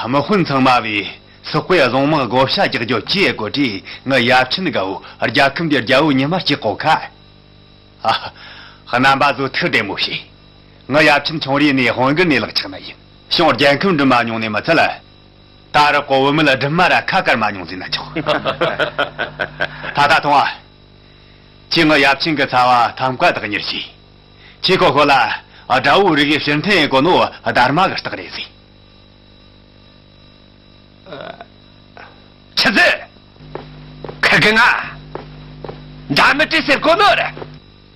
དམག་དཔོན་ཚང་མ་བས་སོག་པོའི་བཟུང་དམག་བགོ་བཤའ་རྒྱག་རྒྱུ་ཅི་ཡེ་གོ་དྲིས། ངི་ཡབ་ཆེན་དགའ་བོ་རྒྱལ་ཁམས་འདིའི་རྒྱལ་བོ་ཉི་མ་གཅིག་གོ་ཁ། ཨ། རྣམ་པ་ཚོ་ཐུགས་བདེ་མོ་བྱོས། ངི་ཡབ་ཆེན་ཆུང་རིས་ནས་དཔུང་སྒར་ནས་ལག་ཆགས་ནི་ཡིན། བྱུང་རྒྱལ་ཁམས་འགྲིམ་མ་མྱོང་ནི་མི་ཚད། ད་རག་གོ་བུད་མེད་སྒྲིམ་མ་ར་ཁ་བཀར་མ་མྱོང་ཟེར་ན་ཆོག་ད་ད་ཐོང་ཨ། ཁྱེད་ངི་ཡབ་ཆེན་གི་ཚ་བ་ཐམ་ཀ་བདག་གཉེར་བྱོས། ཁྱེད་ཁོ་ཁོ་ལ་དགྲ་བོ་རིགས་ཕྱིར་འཐེན་ཡེ་གོ་ནོ་སྡར་མ་གི་རྟགས་རེད་ཟེར། ཆི་ཟེར། ཁིར་གི་ང་འདྲ་མི་བྲེ་ཟེར་གོ་ནོ་རེད།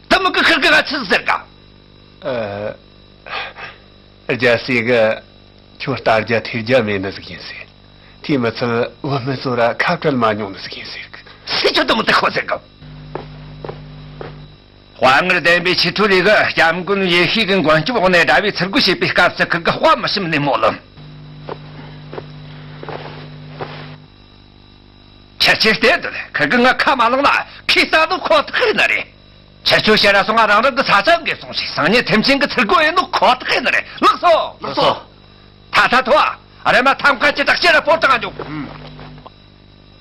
དེ་མོ་གི་ཁིར་གི་ང་ཆི་ཟེར་ག་ཨ། རྒྱལ་སྲས་གི་ཁྱོད་ལྟ་རྒྱ་ཐོས་རྒྱ་མེད་ནི་ཟིག་ཡིན་ཟེར། དེ་མི་ཚད་བུད་མེད་ཚོ་ར་ཁ་བྲལ་མ་མྱོང་ནི་ཟིག་ཡིན་ཟེར་གི། སུས་ཁྱོད་དེ་མོ་དེ་ཁོ་ཟེར་གི། དཔའ་ངར་ལྡན་པའི་ཆི་ཁྲུའུ་ལི་གིས་སྐྱབས་མགོན་ཡེ་ཤེས་ཀྱི་མགོན་སྐྱབས་འོག་ནས་དགྲ་བོའི་ཚུར་རྒོལ་བྱེད་པའི་སྐབས་སུ་ཁིར་གི་དཔའ་མི་ཞུམ་ནས་སྨོན་ལམ། ཁྱེད་ཆོས་བལྟས་དུས་ཁིར་གི་ང་ཁ་མ་ལངས་ན་ཁོས་བསད་ནོ་ཁོ་ཐག་ཡིན་ནི་རེད། ཁྱེད་ཆོས་བཤད་ར་སོང་ང་རང་རང་གི་ས་ཆ་འགེབས་སོང་ཞིག་སང་ཉིན་ཐེམ་ཆེན་གྱི་ཚུར་རྒོལ་ཡིན་ནོ་ཁོ་ཐག་ཡིན་ནི་རེད། ལགས་སོ། ལགས་སོ། ད་ད་ཐོ་ཨ། རེམ་མ་ཐམ་ཀ་ཅི་དྲག་ཅི་ར་པོར་བཏང་འཇུག་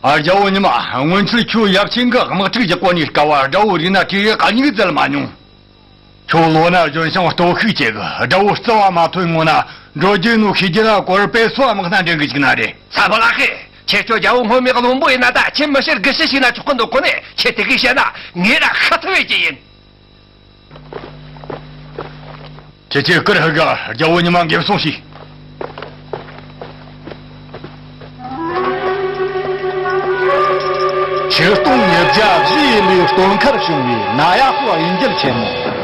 ཨ། རྒྱལ་བོ་ཉི་མ། སྔོན་ཆད་ཁྱོད་ཡབ་ཆེན་གྱི་དམག་འཁྲུག་རྒྱག་གོ་ནས་སྐབས་བ་དགྲ་བོ་རིག་ན་གྲས་གཉིས་ཙལ་མ་མྱོང་། ཁྱོད་ལོ་ན་གཞོན་ཞིང་སྟོབས་ཤུགས་ཆེ་གི། དགྲ་བོ་རྩི་བ་མ་ཐོན་སྔོན་ན་འགྲོ་རྒྱུ་ནོ་ཤི་རྒྱུ་ན་གོར་པེ་སོ་དམག་སྣ་འདྲེན་གི་ཅིག་ན་རེད། ས་ཕོ་ལགས་ཧེ། ཁྱེད་ཁྱོད་རྒྱལ་བོ་སྔོན་མའི་བློན་པོ་ཡིན་ན་ད་ཁྱེད་མི་ཤེར་དགུ་ཤི་ཤི་ན་ཆོག་གི་འདུག་གོ་ནས་ཁྱེད་དེ་གིས་བཤད་ན་ངས་ར་ཤི་ཐུབ་ཡོད་ཀྱི་ཡིན། ཁྱེད་ཀྱིས་ཀིར་ཧི་ག་རྒྱལ་བོ་ཉི་མ་འགེབས་སོང་ཞིག་ཆིག་སྟོང་ཉིས་བརྒྱ་བཞི་ཡི་ལོའི་སྟོན་ཁར་བྱུང་བའི་ན་ཡ་ཧོ་དབྱིན་ཇི་ཆེན་མོ།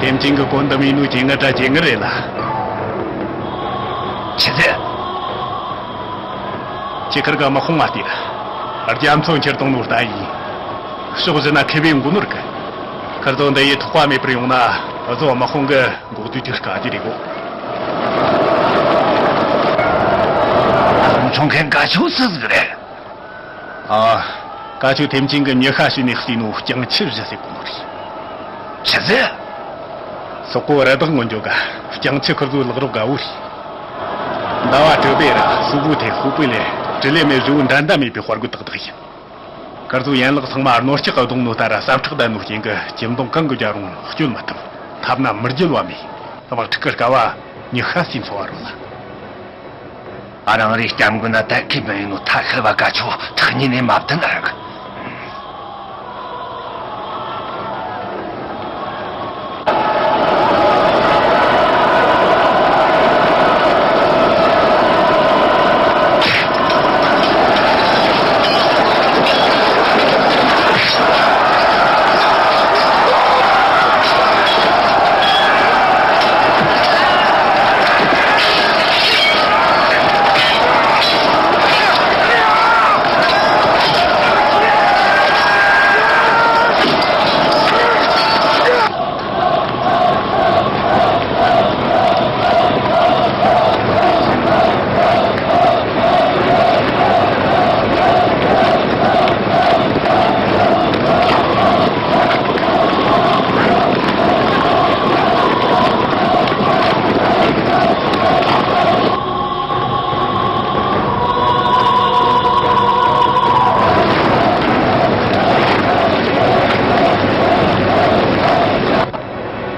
ཐེམ་ཆེན་གྱི་བཀོད་འདོམས་ཡིན་ནོ་ཇེ་ངར་ར་ཇེ་ངར་རེད་ལ། ཆི་ཟེར། ཁྱེད་ཁར་ག་དམག་དཔུང་མ་བལྟས། རྒྱ་མཚོ་འཁྱེར་གཏོང་ནོ་ལྟ་ཡིན། ཕྱོགས་བཞི་ན་མཁས་པའི་མགོ་ནོར་གི། ཁིར་ཚོ་འདི་ཡི་ཐོག་པ་མེད་པར་ཡོང་ན་བཟོ་དམག་དཔུང་གི་འགོག་རྒྱུ་ཅིག་དཀའ་རྒྱུ་རེད་གོ། ཚོང་མཁན་དཀའ་ཆུ་སུ་ཟིག་རེད། ཨ། དཀའ་ཆུ་ཐེམ་ཆེན་གི་མྱི་ཤ་ཞུས་ནས་བརྩིས་ནོ་རྐྱང་ཆུ་བཞི་ཟེར་གོ་ནོ་རེད། ཆི་ཟེར། སོག་པོ་ར་དག་སྔོན་འཇོག་ག་རྐྱང་ཆུ་ཁུར་ཚོའི་ལག་རོགས་དགའ་བོ་རེད། ཟླ་བ་དྲུག་པའི་ར་སུ་བུ་ཐེ་ཧུ་པུ་ལེ་དྲི་ལེ་མེ་བཞི་བོ་འགྲན་ཟླ་མེད་པའི་དཔའ་རྒོད་ཏག་ཏག་ཡིན། ཁིར་ཚོའི་ཡན་ལག་ཚང་མ་རྣོ་ལྕགས་གདོང་ནོ་ལྟར་སྲབ་ཁྲག་ལྡན་ནོ་རྐྱེན་གྱིས་ཁྱིམ་སྟོང་གང་གི་རྒྱ་རུང་སྐྱོལ་མི་ཐུབ། ཐབས་ན་མི་རྒྱལ་བ་མེད། དམག་འཁྲུག་གི་སྐབས་མྱི་ཤ་ཟོས་འཚོ་བ་རོལ་ལ། ཨ། རང་རེའི་སྐྱབས་མགོན་ན་དད་གུས་མི་ཡོང་ནོ་ཐ་ཤལ་བ་དཀའ་ཆུ་ཐག་ཉེ་ནས་མ་བསྟུན་ན་རག།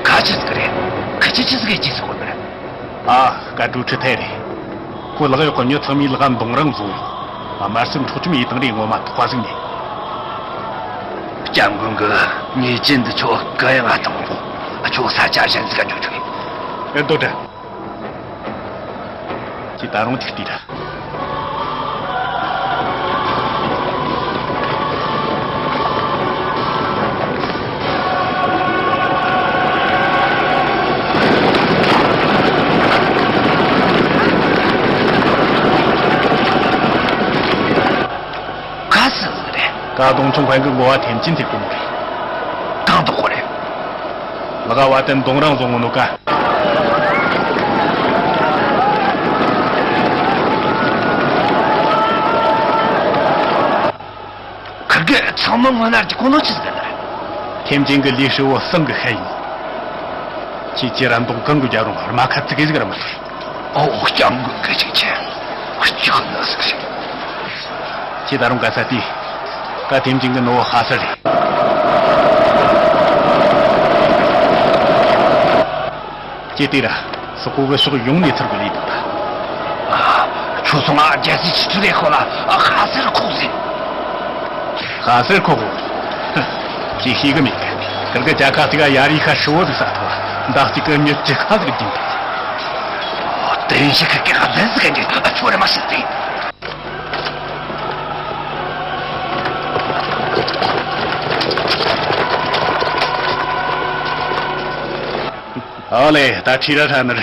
ཁ་ཆི་ཟིག་རེད། ཁ་ཆི་ཆི་ཟིག་ཡེ་ཅི་ཟིག་གོ་ནི་རེད། ཨ། སྐད་སྒྲོག་ཁྲི་ཐེ་རེད། ཁོ་ལག་གཡོག་གི་མྱི་ཚང་མའི་ལག་འདོང་རང་བཟུང་ཡོད། དམར་སེར་འཕྲོག་བཅོམ་ཡེ་བཏང་རེ་ངོ་མ་ཐོག་པ་ཟིག་ནས། སྐྱབས་མགོན་གྱི་ཉེས་ཅན་འདི་ཆོ་ག་ཡང་ང་བཏང་བོ། ཁྱོད་ས་ཆ་གཞན་ཟིག་ག་འཇོག་ཆོག་ཡིན། ཨེ། རྡོ་དྲ། ཁྱེད་ད་རུང་ཅིག་ལྟོས་དྲ། ག་སུ་ཟིག་རེད། ཀ་གདོང་ཆུང་ཕན་གི་འགོ་བ་ཐེམ་ཆེན་ཐེབས་གོ་ནོ་རེད། གང་དུ་ཁོ་རེད། ལག་བ་དན་གདོང་རང་བཟུང་ངོ་ནོ་ཀ། ཁིར་གི་ཚང་མ་ངོ་ནར་གྱི་གོ་ནོ་ཆི་ཟིག་རེད། ཐེམ་ཆེན་གི་ལས་ཧྲིལ་བོ་སང་གི་ཤ་ཡིན། ཁྱེད་ཀྱི་ར་འདོག་གང་གི་རྒྱ་རུང་རྨ་ཁ་ཙི་གེ་ཟིག་ར་མི་ཐུབ། ཨོ། སྐྱབས་མགོན་གྱི་ཅིག་ཆེ། ལྕགས་ནག་ཟིག་རེད། ཁྱེད་ད་རུང་ག་ས་དེ། ཀ་ཐེམ་ཅིང་གི་ནོ་ཧ་སར་རེད། ཁྱེད་དེ་ར་སོག་པོ་གི་ཕྱོགས་ཡོང་ནས་ཚུར་གི་ལས་དང་ད། ཁྱོད་སོང་ང་རྒྱལ་སྲིད་ཆི་ཆུ་རེད་ཁོ་ལ་ཧ་སར་ཁོག་ཟིན། ཧ་སེར་ཁོག་གོ། ཅི་ཤེས་གི་མེད། ཁིར་གི་ཅ་ཁ་ཅིག་ག་ཡ་རི་ཁ་ཧྲིལ་བོ་ཟིག་ས་ཐོ། མདའ་གཅིག་གི་མྱི་ཅི་ཁ་ཟིག་སྦྱིན་ཐུབ། བསྟན་བཤིག་གི་གེ་ཁ་ལན་ཟིག་ག་འདི་ཨ་ཆོ་རེ་མ་ཤི་ཟིག། ཨོ་ལེ། ད་ཁྲི་ར་ཧྲ་ནར།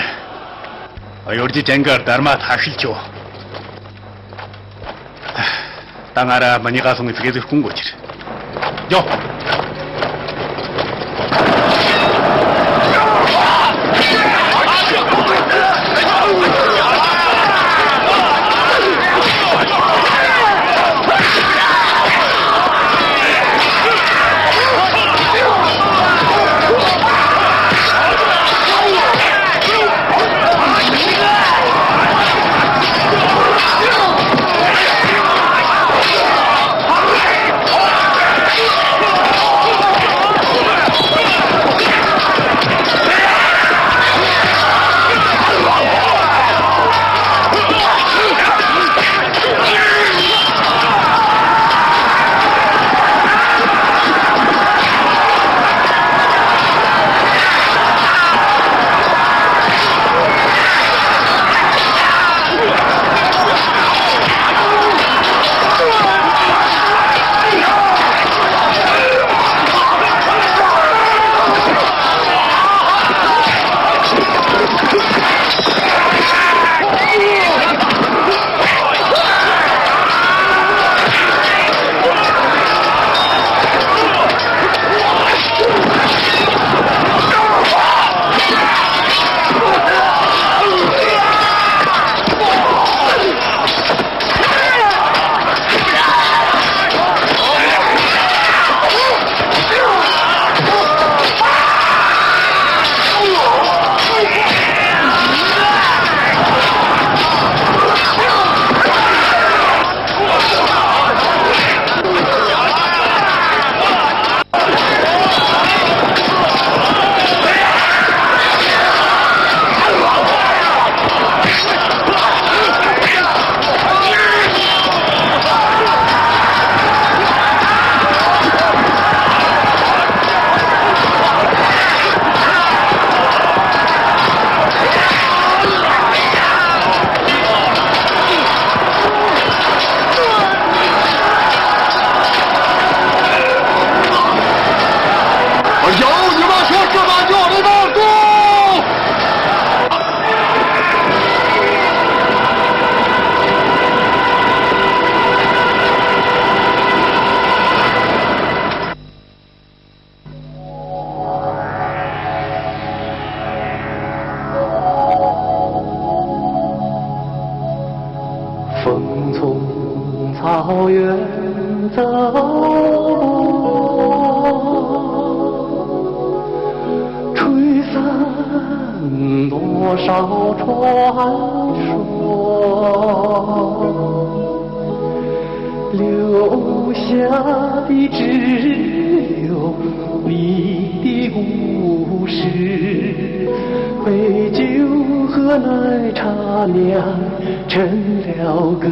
གཡོ་སྒྱུ་ཅན་གི་སྡར་མ་ཐ་ཤིལ་ཁྱོ། ད་ང་ར་མི་ཉག་ག་སོང་གི་ཙི་གེ་ཟིག་སྐུང་དགོས་ཕྱིར། ཡོ། 草原走过，吹散多少传说，留下的只有你的故事，美酒和奶茶酿成了歌。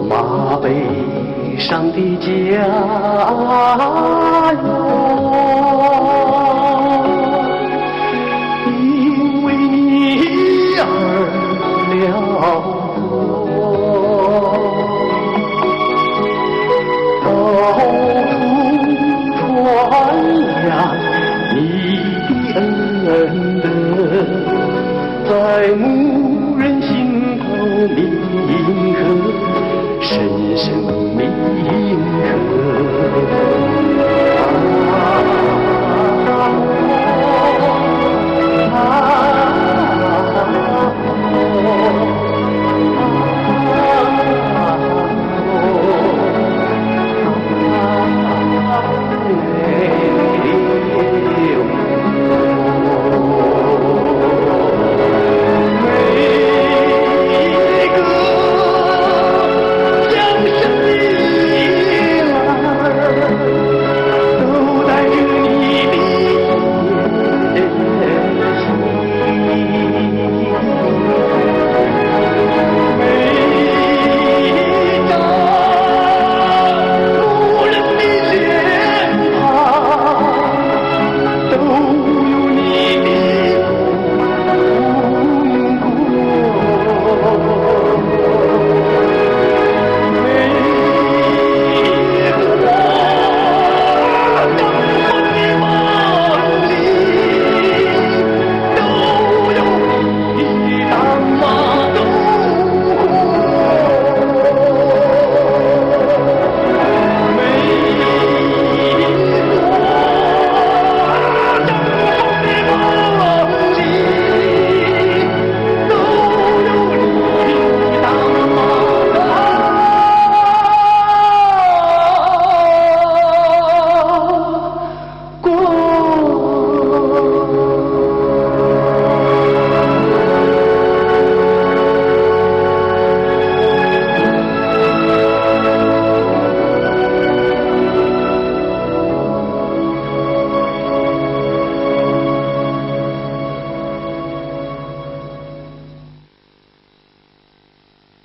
马背上的家园，因为你而辽阔。 到处传扬你的恩德，在牧